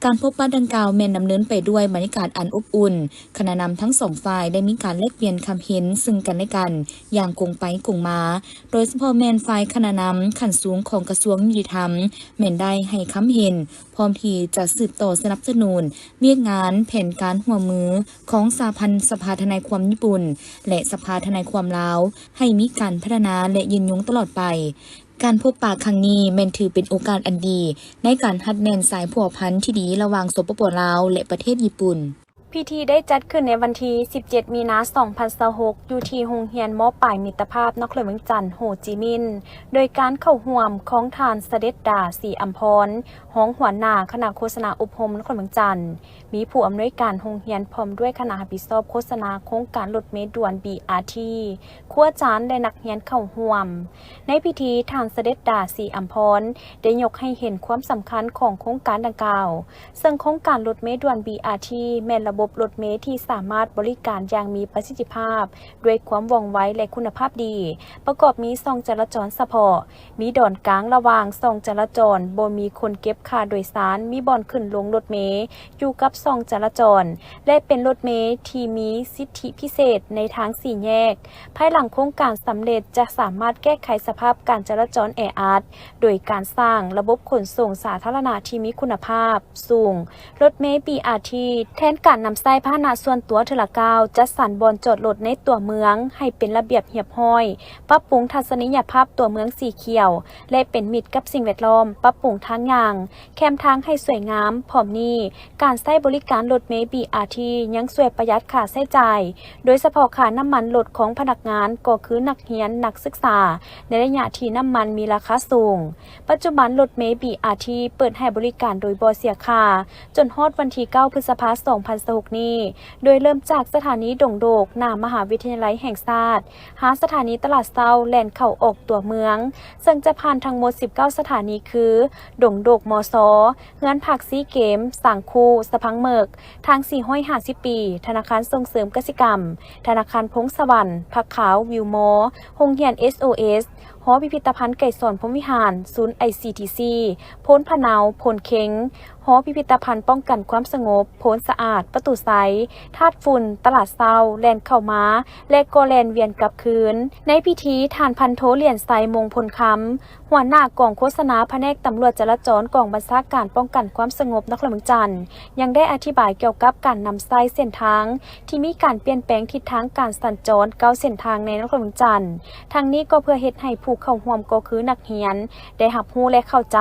ການພົບປະດັ່ງກ່າວແມ່ນດຳເນີນໄປດ້ວຍບັນຍາກາດອັນອົບອຸ່ນ, ຄະນະນຳທັງສອງຝ່າຍໄດ້ມີການແລກປ່ຽນຄຳເຫັນເຊິ່ງກັນແລະກັນຢ່າງກົງໄປກົງມາ, ໂດຍສະເພາະແມ່ນຝ່າຍຄະນະນຳຂັ້ນສູງຂອງກະຊວງຍຸຕິທຳ ແມ່ນໄດ້ໃຫ້ຄຳເຫັນ ພ້ອມທີ່ຈະສືບຕໍ່ສະໜັບສະໜູນວຽກງານແຜນການຮ່ວມມືຂອງສະຫະພັນສະພາທະນາຍຄວາມຍີ່ປຸ່ນ ແລະ ສະພາທະນາຍຄວາມລາວ ໃຫ້ມີການພັດທະນາ ແລະ ຍືນຍົງຕະຫຼອດໄປ. ການພົບປະຄັ້ງນີ້ແມ່ນຖືເປັນໂອກາດອັນດີໃນການຮັດແໜ້ນສາຍພົວພັນທີ່ດີລະຫວ່າງ ສປປ ລາວ ແລະ ປະເທດຍີ່ປຸ່ນ. ພິທີໄດ້ຈັດຂຶ້ນໃນວັນທີສິບເຈັດ ມີນາ ສອງພັນຊາວຫົກ ຢູ່ທີ່ໂຮງຮຽນ ມ.ປາຍມິດຕະພາບ ນະຄອນຫຼວງວຽງຈັນ ໂຮຈິມິນ ໂດຍການເຂົ້າຮ່ວມຂອງທ່ານ ສະເດັດດາ ສີອຳພອນ ຮອງຫົວໜ້າຄະນະໂຄສະນາອົບຮົມ ນະຄອນຫຼວງວຽງຈັນ, ມີຜູ້ອຳນວຍການໂຮງຮຽນ ພ້ອມດ້ວຍຄະນະຮັບຜິດຊອບໂຄສະນາໂຄງການລົດເມດ່ວນ ບີອາທີ ຄູອາຈານ ແລະ ນັກຮຽນເຂົ້າຮ່ວມ. ໃນພິທີ, ທ່ານ ສະເດັດດາ ສີອຳພອນ ໄດ້ຍົກໃຫ້ເຫັນຄວາມສຳຄັນຂອງໂຄງການດັ່ງກ່າວ, ເຊິ່ງໂຄງການລົດເມດ່ວນ ບີອາທີ ແມ່ນລະບົບລົດເມທີ່ສາມາດບໍລິການຢ່າງມີປະສິດທິພາບ, ດ້ວຍຄວາມວ່ອງໄວ ແລະ ຄຸນນະພາບດີ, ປະກອບມີຊ່ອງຈະລາຈອນສະເພາະ, ມີດອນກາງລະຫວ່າງຊ່ອງຈະລາຈອນ, ບໍ່ມີຄົນເກັບຄ່າໂດຍສານ, ມີບ່ອນຂຶ້ນລົງລົດເມຢູ່ກັບຊ່ອງຈະລາຈອນ ແລະ ເປັນລົດເມທີ່ມີສິດທິພິເສດໃນທາງສີ່ແຍກ. ພາຍຫຼັງໂຄງການສຳເລັດ, ຈະສາມາດແກ້ໄຂສະພາບການຈະລາຈອນແອອັດ ໂດຍການສ້າງລະບົບຂົນສົ່ງສາທາລະນະທີ່ມີຄຸນນະພາບສູງ, ລົດເມ ບີອາທີ ແທນການນຳໃຊ້ພາຫະນະສ່ວນຕົວເທື່ອລະກ້າວ, ຈັດສັນບ່ອນຈອດລົດໃນຕົວເມືອງໃຫ້ເປັນລະບຽບຮຽບຮ້ອຍ, ປັບປຸງທັດສະນີຍະພາບຕົວເມືອງສີຂຽວ ແລະ ເປັນມິດກັບສິ່ງແວດລ້ອມ, ປັບປຸງທາງຍ່າງ ແຄມທາງໃຫ້ສວຍງາມ. ພ້ອມນີ້, ການໃຊ້ບໍລິການລົດເມ ບີອາທີ ຍັງຊ່ວຍປະຢັດຄ່າໃຊ້ຈ່າຍ, ໂດຍສະເພາະຄ່ານ້ຳມັນລົດຂອງພະນັກງານ, ກໍຄືນັກຮຽນ, ນັກສຶກສາ, ໃນໄລຍະທີ່ນ້ຳມັນມີລາຄາສູງ. ປັດຈຸບັນລົດເມ ບີອາທີ ເປີດໃຫ້ບໍລິການໂດຍບໍ່ເສຍຄ່າ ຈົນຮອດວັນທີເກົ້າ ພຶດສະພາ ສອງພັນຊາວຫົກນີ້, ໂດຍເລີ່ມຈາກສະຖານີດົງໂດກ ໜ້າມະຫາວິທະຍາໄລແຫ່ງຊາດ, ຫາສະຖານີຕະຫຼາດເຊົ້າ ແລ່ນເຂົ້າອອກຕົວເມືອງ, ເຊິ່ງຈະຜ່ານທັງໝົດສິບເກົ້າສະຖານີ ຄື ດົງໂດກ ມຊ, ເຮືອນພັກຊີເກມ, ສັງຄູ, ສະພັງເໝິກ, ທາງສີ່ຮ້ອຍຫ້າສິບປີ, ທະນາຄານສົ່ງເສີມກະສິກຳ, ທະນາຄານພົງສະຫວັນ, ຜັກຂາວ, ວິວມໍ, ໂຮງຮຽນ ເອສໂອເອສ, ຫໍພິພິທະພັນໄກສອນພົມວິຫານ, ສູນ ໄອຊີທີຊີ, ໂພນພະເນົາ, ໂພນເຄັງ, ຫໍພິພິທະພັນປ້ອງກັນຄວາມສະຫງົບ, ໂພນສະອາດ, ປະຕູໄຊ, ທາດຝຸ່ນ, ຕະຫຼາດເຊົ້າ, ແລ່ນເຂົ້າມາ ແລະ ກໍແລ່ນວຽນກັບຄືນ. ໃນພິທີ, ທ່ານພັນໂທ ຫຼຽນໄຊ ມົງພົນຄຳ, ຫົວໜ້າກອງໂຄສະນາພະແນກຕຳຫຼວດຈະລາຈອນ ກອງບັນຊາການປ້ອງກັນຄວາມສະຫງົບນະຄອນຫຼວງວຽງຈັນ ຍັງໄດ້ອະທິບາຍກ່ຽວກັບການນຳໃຊ້ເສັ້ນທາງທີ່ມີການປ່ຽນແປງທິດທາງການສັນຈອນເກົ້າເສັ້ນທາງໃນນະຄອນຫຼວງວຽງຈັນ. ທັງນີ້ກໍເພື່ອເຮັດໃຫ້ຜູ້ເຂົ້າຮ່ວມ ກໍຄືນັກຮຽນ ໄດ້ຮັບຮູ້ ແລະ ເຂົ້າໃຈ,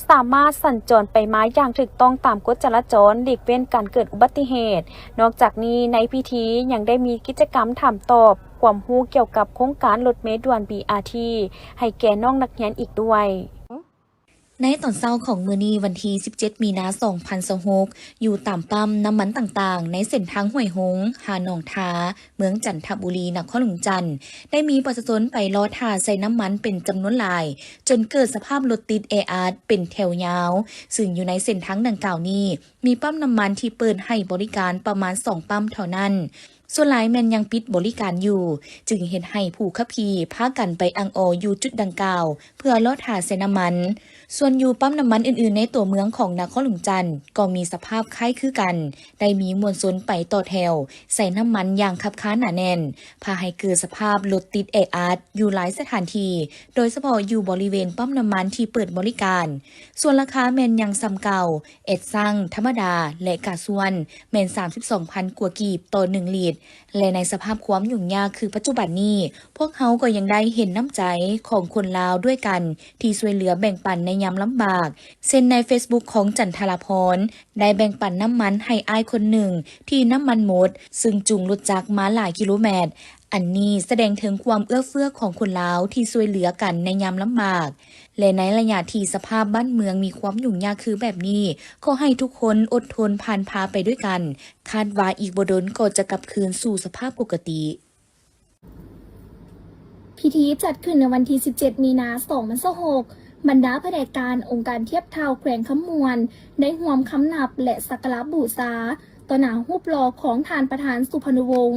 ສາມາດສັນຈອນໄປມາຢ່າງຖືກຕ້ອງຕາມກົດຈະລາຈອນ, ຫຼີກເວັ້ນການເກີດອຸບັດຕິເຫດ. ນອກຈາກນີ້, ໃນພິທີຍັງໄດ້ມີກິດຈະກຳຖາມຕອບຄວາມຮູ້ກ່ຽວກັບໂຄງການລົດເມດ່ວນ ບີອາທີ ໃຫ້ແກ່ນ້ອງນັກຮຽນອີກດ້ວຍ. ໃນຕອນເຊົ້າຂອງມື້ນີ້ ວັນທີສິບເຈັດ ມີນາ ສອງພັນຊາວຫົກ ຢູ່ຕາມປ້ຳນ້ຳມັນຕ່າງໆ ໃນເສັ້ນທາງຫ້ວຍຫົງ ຫາໜອງທາ ເມືອງຈັນທະບູລີ ນະຄອນຫຼວງຈັນ ໄດ້ມີປະຊາຊົນໄປລໍຖ້າໃສ່ນ້ຳມັນເປັນຈຳນວນຫຼາຍ ຈົນເກີດສະພາບລົດຕິດແອອັດເປັນແຖວຍາວ, ຊຶ່ງຢູ່ໃນເສັ້ນທາງດັ່ງກ່າວນີ້ ມີປ້ຳນ້ຳມັນທີ່ເປີດໃຫ້ບໍລິການປະມານສອງປ້ຳເທົ່ານັ້ນ. ສ່ວນຫຼາຍແມ່ນຍັງປິດບໍລິການຢູ່, ຈຶ່ງເຮັດໃຫ້ຜູ້ຂັບຂີ່ພາກັນໄປອັ່ງອໍຢູ່ຈຸດດັ່ງກ່າວ ເພື່ອລໍຖ້າໃສ່ນ້ຳມັນ. ສ່ວນຢູ່ປ້ຳນ້ຳມັນອື່ນໆໃນຕົວເມືອງຂອງນະຄອນຫຼວງຈັນ ກໍມີສະພາບຄ້າຍຄືກັນ, ໄດ້ມີມວນຊົນໄປຕໍ່ແຖວໃສ່ນ້ຳມັນຢ່າງຄັບຄາໜາແໜ້ນ, ພາໃຫ້ເກີດສະພາບລົດຕິດແອອັດຢູ່ຫຼາຍສະຖານທີ່, ໂດຍສະເພາະຢູ່ບໍລິເວນປ້ຳນ້ຳມັນທີ່ເປີດບໍລິການ. ສ່ວນລາຄາແມ່ນຍັງສ່ຳເກົ່າ, ແອັດຊັງ, ທຳມະດາ ແລະ ກາຊວນ ແມ່ນສາມສິບສອງພັນກວ່າກີບຕໍ່ໜຶ່ງລິດ ແລະ ໃນສະພາບຄວາມຫຍຸ້ງຍາກຄືປັດຈຸບັນນີ້, ພວກເຮົາກໍຍັງໄດ້ເຫັນນ້ຳໃຈຂອງຄົນລາວດ້ວຍກັນທີ່ຊ່ວຍເຫຼືອແບ່ງປັນໃນຍາມລຳບາກ, ເຊັ່ນ ໃນເຟສບຸກຂອງຈັນທະລາພອນ ໄດ້ແບ່ງປັນນ້ຳມັນໃຫ້ອ້າຍຄົນໜຶ່ງທີ່ນ້ຳມັນໝົດ, ຊຶ່ງຈູງລົດຈັກມາຫຼາຍກິໂລແມັດ. ອັນນີ້ສະແດງເຖິງຄວາມເອື້ອເຟື້ອຂອງຄົນລາວທີ່ຊ່ວຍເຫຼືອກັນໃນຍາມລຳບາກ ແລະ ໃນໄລຍະທີ່ສະພາບບ້ານເມືອງມີຄວາມຫຍຸ້ງຍາກຄືແບບນີ້, ຂໍໃຫ້ທຸກຄົນອົດທົນຜ່ານຜ່າໄປດ້ວຍກັນ. ຄາດວ່າອີກບໍ່ດົນກໍຈະກັບຄືນສູ່ສະພາບປົກກະຕິ. ພິທີຈັດຂຶ້ນໃນວັນທີສິບເຈັດ ມີນາ ສອງພັນຊາວຫົກ. ບັນດາພະແນກການອົງການທຽບເທົ່າແຂວງຄຳມ່ວນ ໄດ້ຮ່ວມຄຳນັບ ແລະ ສັກກາລະບູຊາຕໍ່ໜ້າຮູບຫຼໍ່ຂອງທ່ານປະທານສຸພານຸວົງ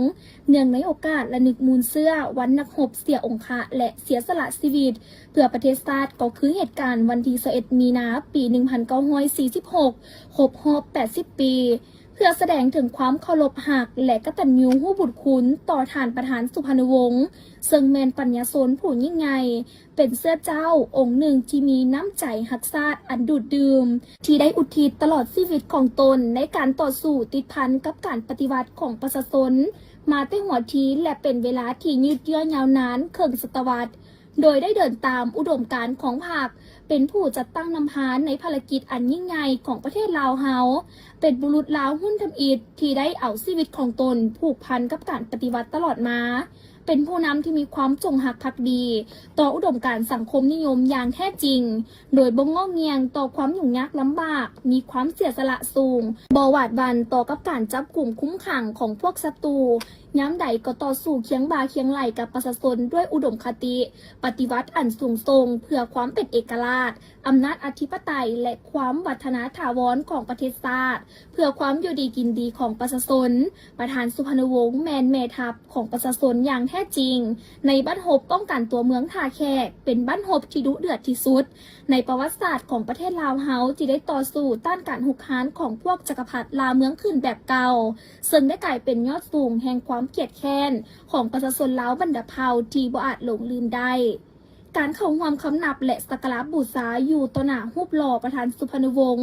ເນື່ອງໃນໂອກາດລະນຶກມູນເຊື້ອວັນນັກຮົບເສຍອົງຄະ ແລະ ເສຍສະຫຼະຊີວິດເພື່ອປະເທດຊາດ ກໍຄືເຫດການວັນທີຊາວເອັດ ມີນາ ປີໜຶ່ງພັນເກົ້າຮ້ອຍສີ່ສິບຫົກ ຄົບຮອບແປດສິບປີ. ເພື່ອສະແດງເຖິງຄວາມເຄົາລົບຮັກ ແລະ ກະຕັນຍູຮູ້ບຸນຄຸນຕໍ່ທ່ານປະທານສຸພານຸວົງ ເຊິ່ງແມ່ນປັນຍາຊົນຜູ້ຍິ່ງໃຫຍ່, ເປັນເຊື້ອເຈົ້າອົງໜຶ່ງທີ່ມີນ້ຳໃຈຮັກຊາດອັນດູດດື່ມ, ທີ່ໄດ້ອຸທິດຕະຫຼອດຊີວິດຂອງຕົນໃນການຕໍ່ສູ້ຕິດພັນກັບການປະຕິວັດຂອງປະຊາຊົນມາແຕ່ຫົວທີ ແລະ ເປັນເວລາທີ່ຍືດເຍື້ອຍາວນານເຄິ່ງສະຕະວັດ. ໂດຍໄດ້ເດີນຕາມອຸດົມການຂອງພັກ, ເປັນຜູ້ຈັດຕັ້ງນຳພາໃນພາລະກິດອັນຍິ່ງໃຫຍ່ຂອງປະເທດລາວເຮົາ, ເປັນບຸລຸດລາວຮຸ່ນທຳອິດທີ່ໄດ້ເອົາຊີວິດຂອງຕົນຜູກພັນກັບການປະຕິວັດຕະຫຼອດມາ, ເປັນຜູ້ນຳທີ່ມີຄວາມຈົງຮັກພັກດີຕໍ່ອຸດົມການສັງຄົມນິຍົມຢ່າງແທ້ຈິງ, ໂດຍບໍ່ງໍ້ງຽງຕໍ່ຄວາມຫຍຸ້ງຍາກລຳບາກ, ມີຄວາມເສຍສະຫຼະສູງ, ບໍ່ຫວາດຫວັ່ນຕໍ່ກັບການຈັບກຸມຄຸມຂັງຂອງພວກສັດຕູ, ຍາມໃດກໍຕໍ່ສູ້ຄຽງບ່າຄຽງໄຫຼ່ກັບປະຊາຊົນດ້ວຍອຸດົມຄະຕິປະຕິວັດອັນສູງສົ່ງເພື່ອຄວາມເປັນເອກະລາດ, ອຳນາດອະທິປະໄຕ ແລະ ຄວາມວັດທະນາຖາວອນຂອງປະເທດຊາດ, ເພື່ອຄວາມຢູ່ດີກິນດີຂອງປະຊາຊົນ. ປະທານສຸພານຸວົງແມ່ນແມ່ທັບຂອງປະຊາຊົນຢ່າງແທ້ຈິງ ໃນບັ້ນຮົບປ້ອງກັນຕົວເມືອງທ່າແຂກ, ເປັນບັ້ນຮົບທີ່ດຸເດືອດທີ່ສຸດໃນປະຫວັດສາດຂອງປະເທດລາວເຮົາ ທີ່ໄດ້ຕໍ່ສູ້ຕ້ານການຮຸກຮານຂອງພວກຈັກກະພັດລ່າເມືອງຂຶ້ນແບບເກົ່າ, ເຊິ່ງໄດ້ກາຍເປັນຍອດສູງແຫ່ງຄວາມຄຽດແຄ້ນຂອງປະຊາຊົນລາວບັນດາເຜົ່າທີ່ບໍ່ອາດຫຼົງລືມໄດ້. ການເຂົ້າຮ່ວມຄຳນັບ ແລະ ສັກກາລະບູຊາຢູ່ຕໍ່ໜ້າຮູບຫຼໍ່ປະທານສຸພານຸວົງ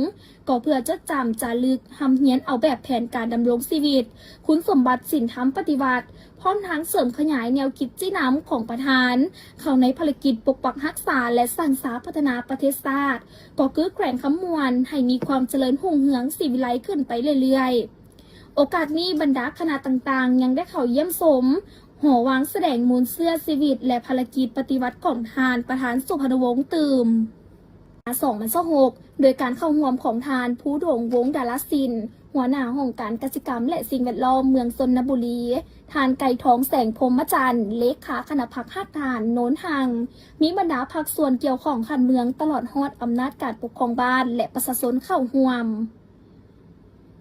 ກໍເພື່ອຈົດຈຳຈາລຶກ, ຮ່ຳຮຽນເອົາແບບແຜນການດຳລົງຊີວິດ, ຄຸນສົມບັດສິນທຳປະຕິວັດ, ພ້ອມທັງເສີມຂະຫຍາຍແນວຄິດຊີ້ນຳຂອງປະທານ ເຂົ້າໃນພາລະກິດປົກປັກຮັກສາ ແລະ ສ້າງສາພັດທະນາປະເທດຊາດ, ກໍຄືແຂວງຄຳມ່ວນ ໃຫ້ມີຄວາມຈະເລີນຮຸ່ງເຮືອງສີວິໄລຂຶ້ນໄປເລື້ອຍໆ. ໂອກາດນີ້, ບັນດາຄະນະຕ່າງໆ ຍັງໄດ້ເຂົ້າຢ້ຽມຊົມ ຫໍວາງສະແດງມູນເຊື້ອຊີວິດ ແລະ ພາລະກິດປະຕິວັດຂອງທ່ານປະທານສຸພານຸວົງຕື່ມ ສອງພັນຊາວຫົກ ໂດຍການເຂົ້າຮ່ວມຂອງທ່ານ ພູດົງ ວົງດາລະສິນ ຫົວໜ້າຫ້ອງການກະສິກຳ ແລະ ສິ່ງແວດລ້ອມເມືອງຊົນນະບູລີ, ທ່ານ ໄກ່ທອງ ແສງພົມມະຈັນ ເລຂາຄະນະພັກຮາກຖານໂນນຮັ່ງ, ມີບັນດາພາກສ່ວນກ່ຽວຂ້ອງຂັ້ນເມືອງ ຕະຫຼອດຮອດອຳນາດການປົກຄອງບ້ານ ແລະ ປະຊາຊົນເຂົ້າຮ່ວມ.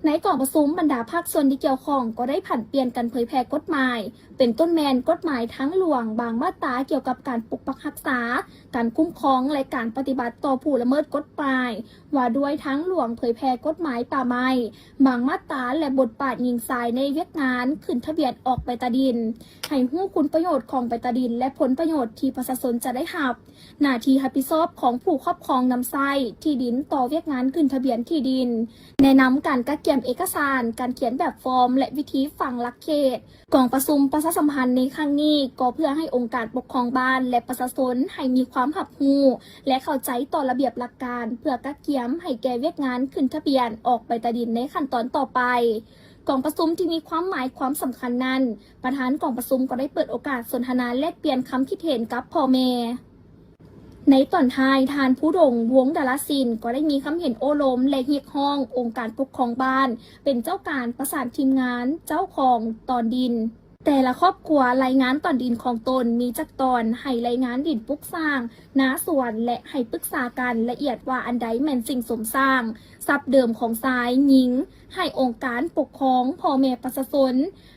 ໃນກອງປະຊຸມ, ບັນດາພາກສ່ວນທີ່ກ່ຽວຂ້ອງກໍໄດ້ຜັດປ່ຽນກັນເຜີຍແຜ່ກົດໝາຍ, ເປັນຕົ້ນແມ່ນກົດໝາຍທາງຫຼວງບາງມາດຕາກ່ຽວກັບການປົກປັກຮັກສາ, ການຄຸ້ມຄອງ ແລະ ການປະຕິບັດຕໍ່ຜູ້ລະເມີດກົດໝາຍ ວ່າດ້ວຍທາງຫຼວງເຜີຍແຜ່ກົດໝາຍປ່າໄມ້ບາງມາດຕາ ແລະ ບົດບາດຍິງຊາຍໃນວຽກງານຂຶ້ນທະບຽນອອກໃບຕາດິນ, ໃຫ້ຮູ້ຄຸນປະໂຫຍດຂອງໃບຕາດິນ ແລະ ຜົນປະໂຫຍດທີ່ປະຊາຊົນຈະໄດ້ຮັບ. ໜ້າທີ່ຮັບຜິດຊອບຂອງຜູ້ຄອບຄອງນຳໃຊ້ທີ່ດິນຕໍ່ວຽກງານຂຶ້ນທະບຽນທີ່ດິນ, ແນະນຳການກະກຽມເອກະສານ, ການຂຽນແບບຟອມ ແລະ ວິທີຝັງຫຼັກເຂດ. ກອງປະຊຸມປະຊາສຳພັນໃນຄັ້ງນີ້ກໍເພື່ອໃຫ້ອົງການປົກຄອງບ້ານ ແລະ ປະຊາຊົນໃຫ້ມີຄວາມຮັບຮູ້ ແລະ ເຂົ້າໃຈຕໍ່ລະບຽບຫຼັກການ ເພື່ອກະກຽມໃຫ້ແກ່ວຽກງານຂຶ້ນທະບຽນອອກໃບຕາດິນໃນຂັ້ນຕອນຕໍ່ໄປ. ກອງປະຊຸມທີ່ມີຄວາມໝາຍຄວາມສຳຄັນນັ້ນ, ປະທານກອງປະຊຸມກໍໄດ້ເປີດໂອກາດສົນທະນາແລກປ່ຽນຄຳຄິດເຫັນກັບພໍ່ແມ່. ໃນຕອນທ້າຍ, ທ່ານ ພູດົງ ວົງດາລະສິນ ກໍໄດ້ມີຄຳເຫັນໂອ້ລົມ ແລະ ຮຽກຮ້ອງອົງການປົກຄອງບ້ານເປັນເຈົ້າການປະສານທີມງານເຈົ້າຂອງຕອນດິນ ແຕ່ລະຄອບຄົວລາຍງານຕອນດິນຂອງຕົນມີຈັກຕອນ, ໃຫ້ລາຍງານດິນປຸກສ້າງ, ນາສວນ ແລະ ໃຫ້ປຶກສາກັນລະອຽດວ່າອັນໃດແມ່ນສິ່ງສົມສ້າງ, ຊັບເດີມຂອງຊາຍ, ຍິງ, ໃຫ້ອົງການປົກຄອງ, ພໍ່ແມ່ປະຊາຊົນ,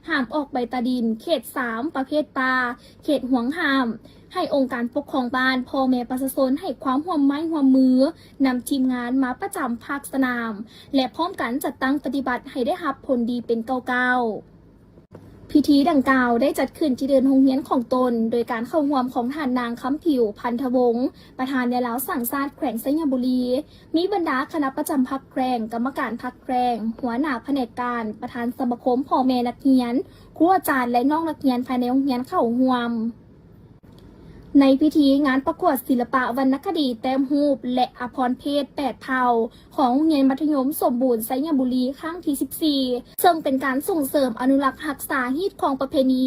ຫ້າມອອກໃບຕາດິນ, ເຂດສາມ, ປະເພດປ່າ, ເຂດຫວງຫ້າມ, ໃຫ້ອົງການປົກຄອງບ້ານ, ພໍ່ແມ່ປະຊາຊົນໃຫ້ຄວາມຮ່ວມໄມ້ຮ່ວມມື, ນຳທີມງານມາປະຈຳພາກສະໜາມ ແລະ ພ້ອມກັນຈັດຕັ້ງປະຕິບັດໃຫ້ໄດ້ຮັບຜົນດີເປັນເກົ່າໆ. ພິທີດັ່ງກ່າວໄດ້ຈັດຂຶ້ນທີ່ເດີ່ນໂຮງຮຽນຂອງຕົນ, ໂດຍການເຂົ້າຮ່ວມຂອງທ່ານນາງ ຄຳຜິວ ພັນທະວົງ, ປະທານແນວລາວສ້າງຊາດແຂວງໄຊຍະບູລີ, ມີບັນດາຄະນະປະຈຳພັກແຂວງ, ກຳມະການພັກແຂວງ, ຫົວໜ້າພະແນກການ, ປະທານສະມາຄົມພໍ່ແມ່ນັກຮຽນ, ຄູອາຈານ ແລະ ນ້ອງນັກຮຽນພາຍໃນໂຮງຮຽນເຂົ້າຮ່ວມ. ກ ໃນພິທີງານປະກວດສິລະປະວັນນະຄະດີແຕ້ມຮູບ ແລະ ອາພອນເພດແປດເຜົ່າ ຂອງໂຮງຮຽນມັດທະຍົມສົມບູນໄຊຍະບູລີ ຄັ້ງທີສິບສີ່ ເຊິ່ງເປັນການສົ່ງເສີມອະນຸລັກຮັກສາຮີດຄອງປະເພນີ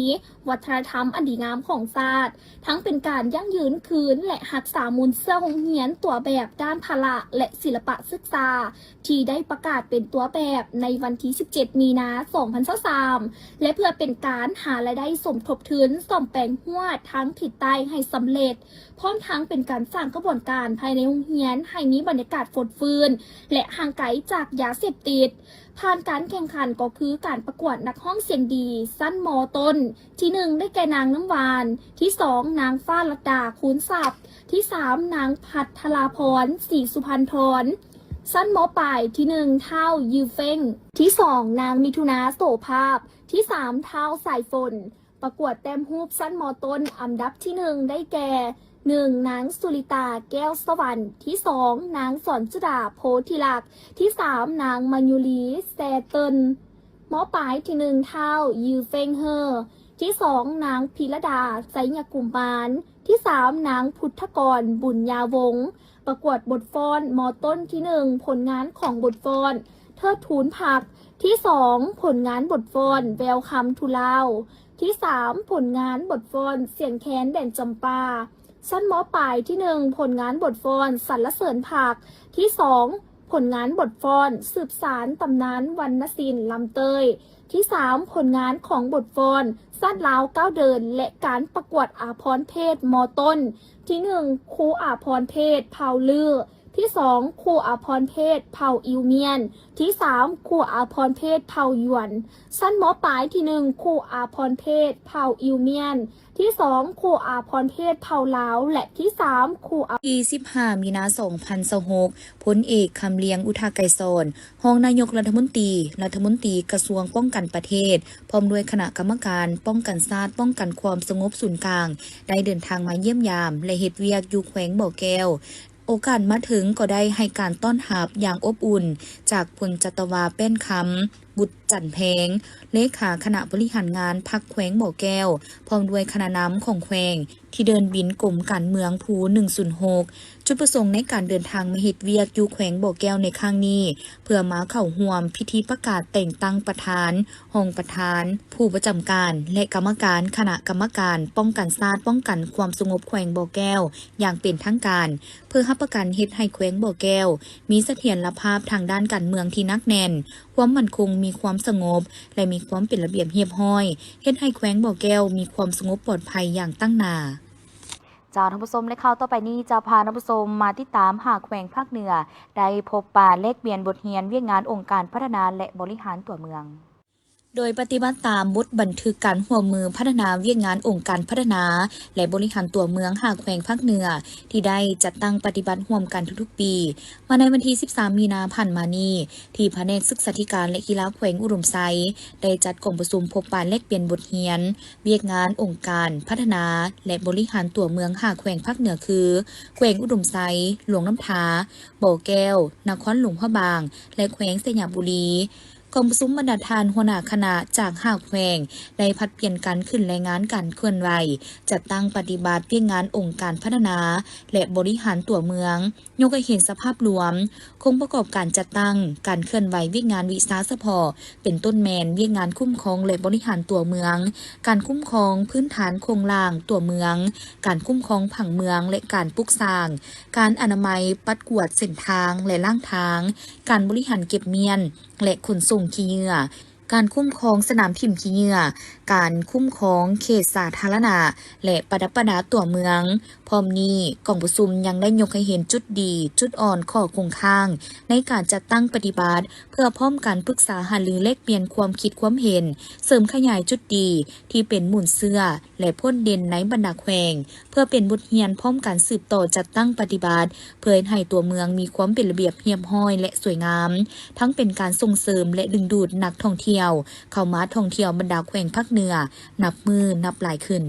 ວັດທະນະທຳອັນດີງາມຂອງຊາດ, ທັງເປັນການຢັ້ງຢືນຄືນ ແລະ ຮັກສາມູນເຊື້ອໂຮງຮຽນຕົວແບບດ້ານພະລະ ແລະ ສິລະປະສຶກສາ ທີ່ໄດ້ປະກາດເປັນຕົວແບບໃນວັນທີສິບເຈັດ ມີນາ ສອງພັນຊາວສາມ ແລະ ເພື່ອເປັນການຫາລາຍໄດ້ສົມທົບທຶນສ້ອມແປງຮົ້ວທາງທິດໃຕ້ໃຫ້ສຳເລັດ, ພ້ອມທັງເປັນການສ້າງຂະບວນການພາຍໃນໂຮງຮຽນໃຫ້ມີບັນຍາກາດຟົດຟື້ນ ແລະ ຫ່າງໄກຈາກຢາເສບຕິດ. ຜ່ານການແຂ່ງຂັນກໍຄືການປະກວດນັກຮ້ອງສຽງດີຊັ້ນ ມ.ຕົ້ນ, ທີໜຶ່ງ ໄດ້ແກ່ນາງນ້ຳຫວານ, ທີສອງ ນາງຟ້າລັດດາ ຄູນຊັບ, ທີສາມ ນາງພັດທະລາພອນ ສີສຸພັນທອນ, ຊັ້ນ ມ.ປາຍ, ທີໜຶ່ງ ທ້າວ ຍືເຟັງ, ທີສອງ ນາງມິຖຸນາ ໂສພາບ, ທີສາມ ທ້າວ ສາຍຝົນ. ປະກວດແຕ້ມຮູບຊັ້ນ ມ.ຕົ້ນ ອັນດັບທີໜຶ່ງ ໄດ້ແກ່ ໜຶ່ງ ນາງສຸລິຕາ ແກ້ວສະຫວັນ, ທີສອງ ນາງສອນສຸດາ ໂພທິລັກ, ທີສາມ ນາງມາຍຸລີ ແຊເຕີນ, ມ.ປາຍ ທີໜຶ່ງ ທ້າວ ຍືເຟັງເຮີ, ທີສອງ ນາງພິລະດາ ໄຊຍະກຸມມານ, ທີສາມ ນາງພຸດທະກອນ ບຸນຍາວົງ. ປະກວດບົດຟ້ອນ ມ.ຕົ້ນ ທີໜຶ່ງ ຜົນງານຂອງບົດຟ້ອນ ເທີດທູນພັກ, ທີສອງ ຜົນງານບົດຟ້ອນ Welcome to Lao, ທີສາມ ຜົນງານບົດຟ້ອນ ສຽງແຄນແດນຈຳປາ, ຊັ້ນ ມ.ປາຍ ທີໜຶ່ງ ຜົນງານບົດຟ້ອນ ສັນລະເສີນພັກ, ທີສອງ ຜົນງານບົດຟ້ອນ ສືບສານຕຳນານວັນນະສິນລຳເຕີຍ, ທີສາມ ຜົນງານຂອງບົດຟ້ອນ ຊາດລາວກ້າວເດີນ ແລະ ການປະກວດອາພອນເພດ ມ.ຕົ້ນ ທີໜຶ່ງ ຄູອາພອນເພດ ເຜົ່າລື, ທີສອງ ຄູອາພອນເພດ ເຜົ່າອິວມຽນ, ທີສາມ ຄູອາພອນເພດ ເຜົ່າຢວນ, ຊັ້ນ ມ.ປາຍ ທີໜຶ່ງ ຄູອາພອນເພດ ເຜົ່າອິວມຽນ, ທີສອງ ຄູອາພອນເພດ ເຜົ່າລາວ ແລະ ທີສາມ ຄູອາ ວັນທີສິບຫ້າ ມີນາ ສອງພັນຊາວຫົກ ພົນເອກ ຄຳລຽງ ອຸທະໄກສອນ ຮອງນາຍົກລັດຖະມົນຕີ, ລັດຖະມົນຕີກະຊວງປ້ອງກັນປະເທດ ພ້ອມດ້ວຍຄະນະກຳມະການປ້ອງກັນຊາດ, ປ້ອງກັນຄວາມສະຫງົບສູນກາງ ໄດ້ເດີນທາງມາຢ້ຽມຢາມ ແລະ ເຮັດວຽກຢູ່ແຂວງບໍ່ແກ້ວ. ໂອກາດມາເຖິງກໍໄດ້ໃຫ້ການຕ້ອນຮັບຢ່າງອົບອຸ່ນ ຈາກ ພົນຈັດຕະວາ ແປ້ນຄຳ ບຸດຈັນແພງ ເລຂາຄະນະບໍລິຫານງານພັກແຂວງບໍ່ແກ້ວ ພ້ອມດ້ວຍຄະນະນຳຂອງແຂວງ ທີ່ເດີ່ນບິນກົມການເມືອງພູ ໜຶ່ງສູນຫົກ. ຈຸດປະສົງໃນການເດີນທາງມາເຮັດວຽກຢູ່ແຂວງບໍ່ແກ້ວໃນຄັ້ງນີ້ ເພື່ອມາເຂົ້າຮ່ວມພິທີປະກາດແຕ່ງຕັ້ງປະທານ, ຮອງປະທານ, ຜູ້ປະຈຳການ ແລະ ກຳມະການຄະນະກຳມະການປ້ອງກັນຊາດ, ປ້ອງກັນຄວາມສະຫງົບແຂວງບໍ່ແກ້ວຢ່າງເປັນທາງການ, ເພື່ອຮັບປະກັນເຮັດໃຫ້ແຂວງບໍ່ແກ້ວມີສະຖຽນລະພາບທາງດ້ານການເມືອງທີ່ໜັກແໜ້ນ, ຄວາມໝັ້ນຄົງ, ມີຄວາມສະຫງົບ ແລະ ມີຄວາມເປັນລະບຽບຮຽບຮ້ອຍ, ເຮັດໃຫ້ແຂວງບໍ່ແກ້ວມີຄວາມສະຫງົບປອດໄພຢ່າງຕັ້ງໜ້າ. ເຈົ້າ ທ່ານຜູ້ຊົມ ໃນຂ່າວຕໍ່ໄປນີ້ຈະພາທ່ານຜູ້ຊົມມາຕິດຕາມຫ້າແຂວງພາກເໜືອ ໄດ້ພົບປະແລກປ່ຽນບົດຮຽນວຽກງານອົງການພັດທະນາ ແລະ ບໍລິຫານຕົວເມືອງ. ໂດຍປະຕິບັດຕາມບົດບັນທຶກການຮ່ວມມືພັດທະນາວຽກງານອົງການພັດທະນາ ແລະ ບໍລິຫານຕົວເມືອງຫ້າແຂວງພາກເໜືອ ທີ່ໄດ້ຈັດຕັ້ງປະຕິບັດຮ່ວມກັນທຸກໆປີ. ມາໃນວັນທີສິບສາມ ມີນາຜ່ານມານີ້, ທີ່ພະແນກສຶກສາທິການ ແລະ ກິລາແຂວງອຸດົມໄຊ ໄດ້ຈັດກອງປະຊຸມພົບປະແລກປ່ຽນບົດຮຽນວຽກງານອົງການພັດທະນາ ແລະ ບໍລິຫານຕົວເມືອງຫ້າແຂວງພາກເໜືອຄື ແຂວງອຸດົມໄຊ, ຫຼວງນ້ຳທາ, ບໍ່ແກ້ວ, ນະຄອນຫຼວງພະບາງ ແລະ ແຂວງໄຊຍະບູລີ. ກອງປະຊຸມບັນດາທ່ານຫົວໜ້າຄະນະຈາກຫ້າແຂວງ ໄດ້ຜັດປ່ຽນກັນຂຶ້ນລາຍງານການເຄື່ອນໄຫວ ຈັດຕັ້ງປະຕິບັດວຽກງານອົງການພັດທະນາ ແລະ ບໍລິຫານຕົວເມືອງ, ຍົກໃຫ້ເຫັນສະພາບລວມ, ໂຄງປະກອບການຈັດຕັ້ງ, ການເຄື່ອນໄຫວວຽກງານວິຊາສະເພາະ, ເປັນຕົ້ນແມ່ນວຽກງານຄຸ້ມຄອງ ແລະ ບໍລິຫານຕົວເມືອງ, ການຄຸ້ມຄອງພື້ນຖານໂຄງລ່າງຕົວເມືອງ, ການຄຸ້ມຄອງຜັງເມືອງ ແລະ ການປຸກສ້າງ, ການອະນາໄມ, ປັດກວາດເສັ້ນທາງ ແລະ ລ້າງທາງ, ການບໍລິຫານເກັບມ້ຽນ ແລະ ຂົນສົ່ງຂີ້ເຫຍື້ອ, ການຄຸ້ມຄອງສະໜາມຖິ້ມຂີ້ເຫຍື້ອ, ການຄຸ້ມຄອງເຂດສາທາລະນະ ແລະ ປະດັບປະດາຕົວເມືອງ. ພ້ອມນີ້, ກອງປະຊຸມຍັງໄດ້ຍົກໃຫ້ເຫັນຈຸດດີ, ຈຸດອ່ອນ, ຂໍ້ຄົງຄ້າງ ໃນການຈັດຕັ້ງປະຕິບັດ, ເພື່ອພ້ອມກັນປຶກສາຫາລືແລກປ່ຽນຄວາມຄິດຄວາມເຫັນ, ເສີມຂະຫຍາຍຈຸດດີທີ່ເປັນມູນເຊື້ອ ແລະ ໂພດເດັ່ນໃນບັນດາແຂວງ, ເພື່ອເປັນບົດຮຽນພ້ອມກັນສືບຕໍ່ຈັດຕັ້ງປະຕິບັດ, ເພື່ອເຮັດໃຫ້ຕົວເມືອງມີຄວາມເປັນລະບຽບຮຽບຮ້ອຍ ແລະ ສວຍງາມ, ທັງເປັນການສົ່ງເສີມ ແລະ ດຶງດູດນັກທ່ອງທ່ຽວເຂົ້າມາທ່ອງທ່ຽວບັນດາແຂວງພາກເໜືອ ນັບມື້ນັບຫຼາຍຂຶ້ນ.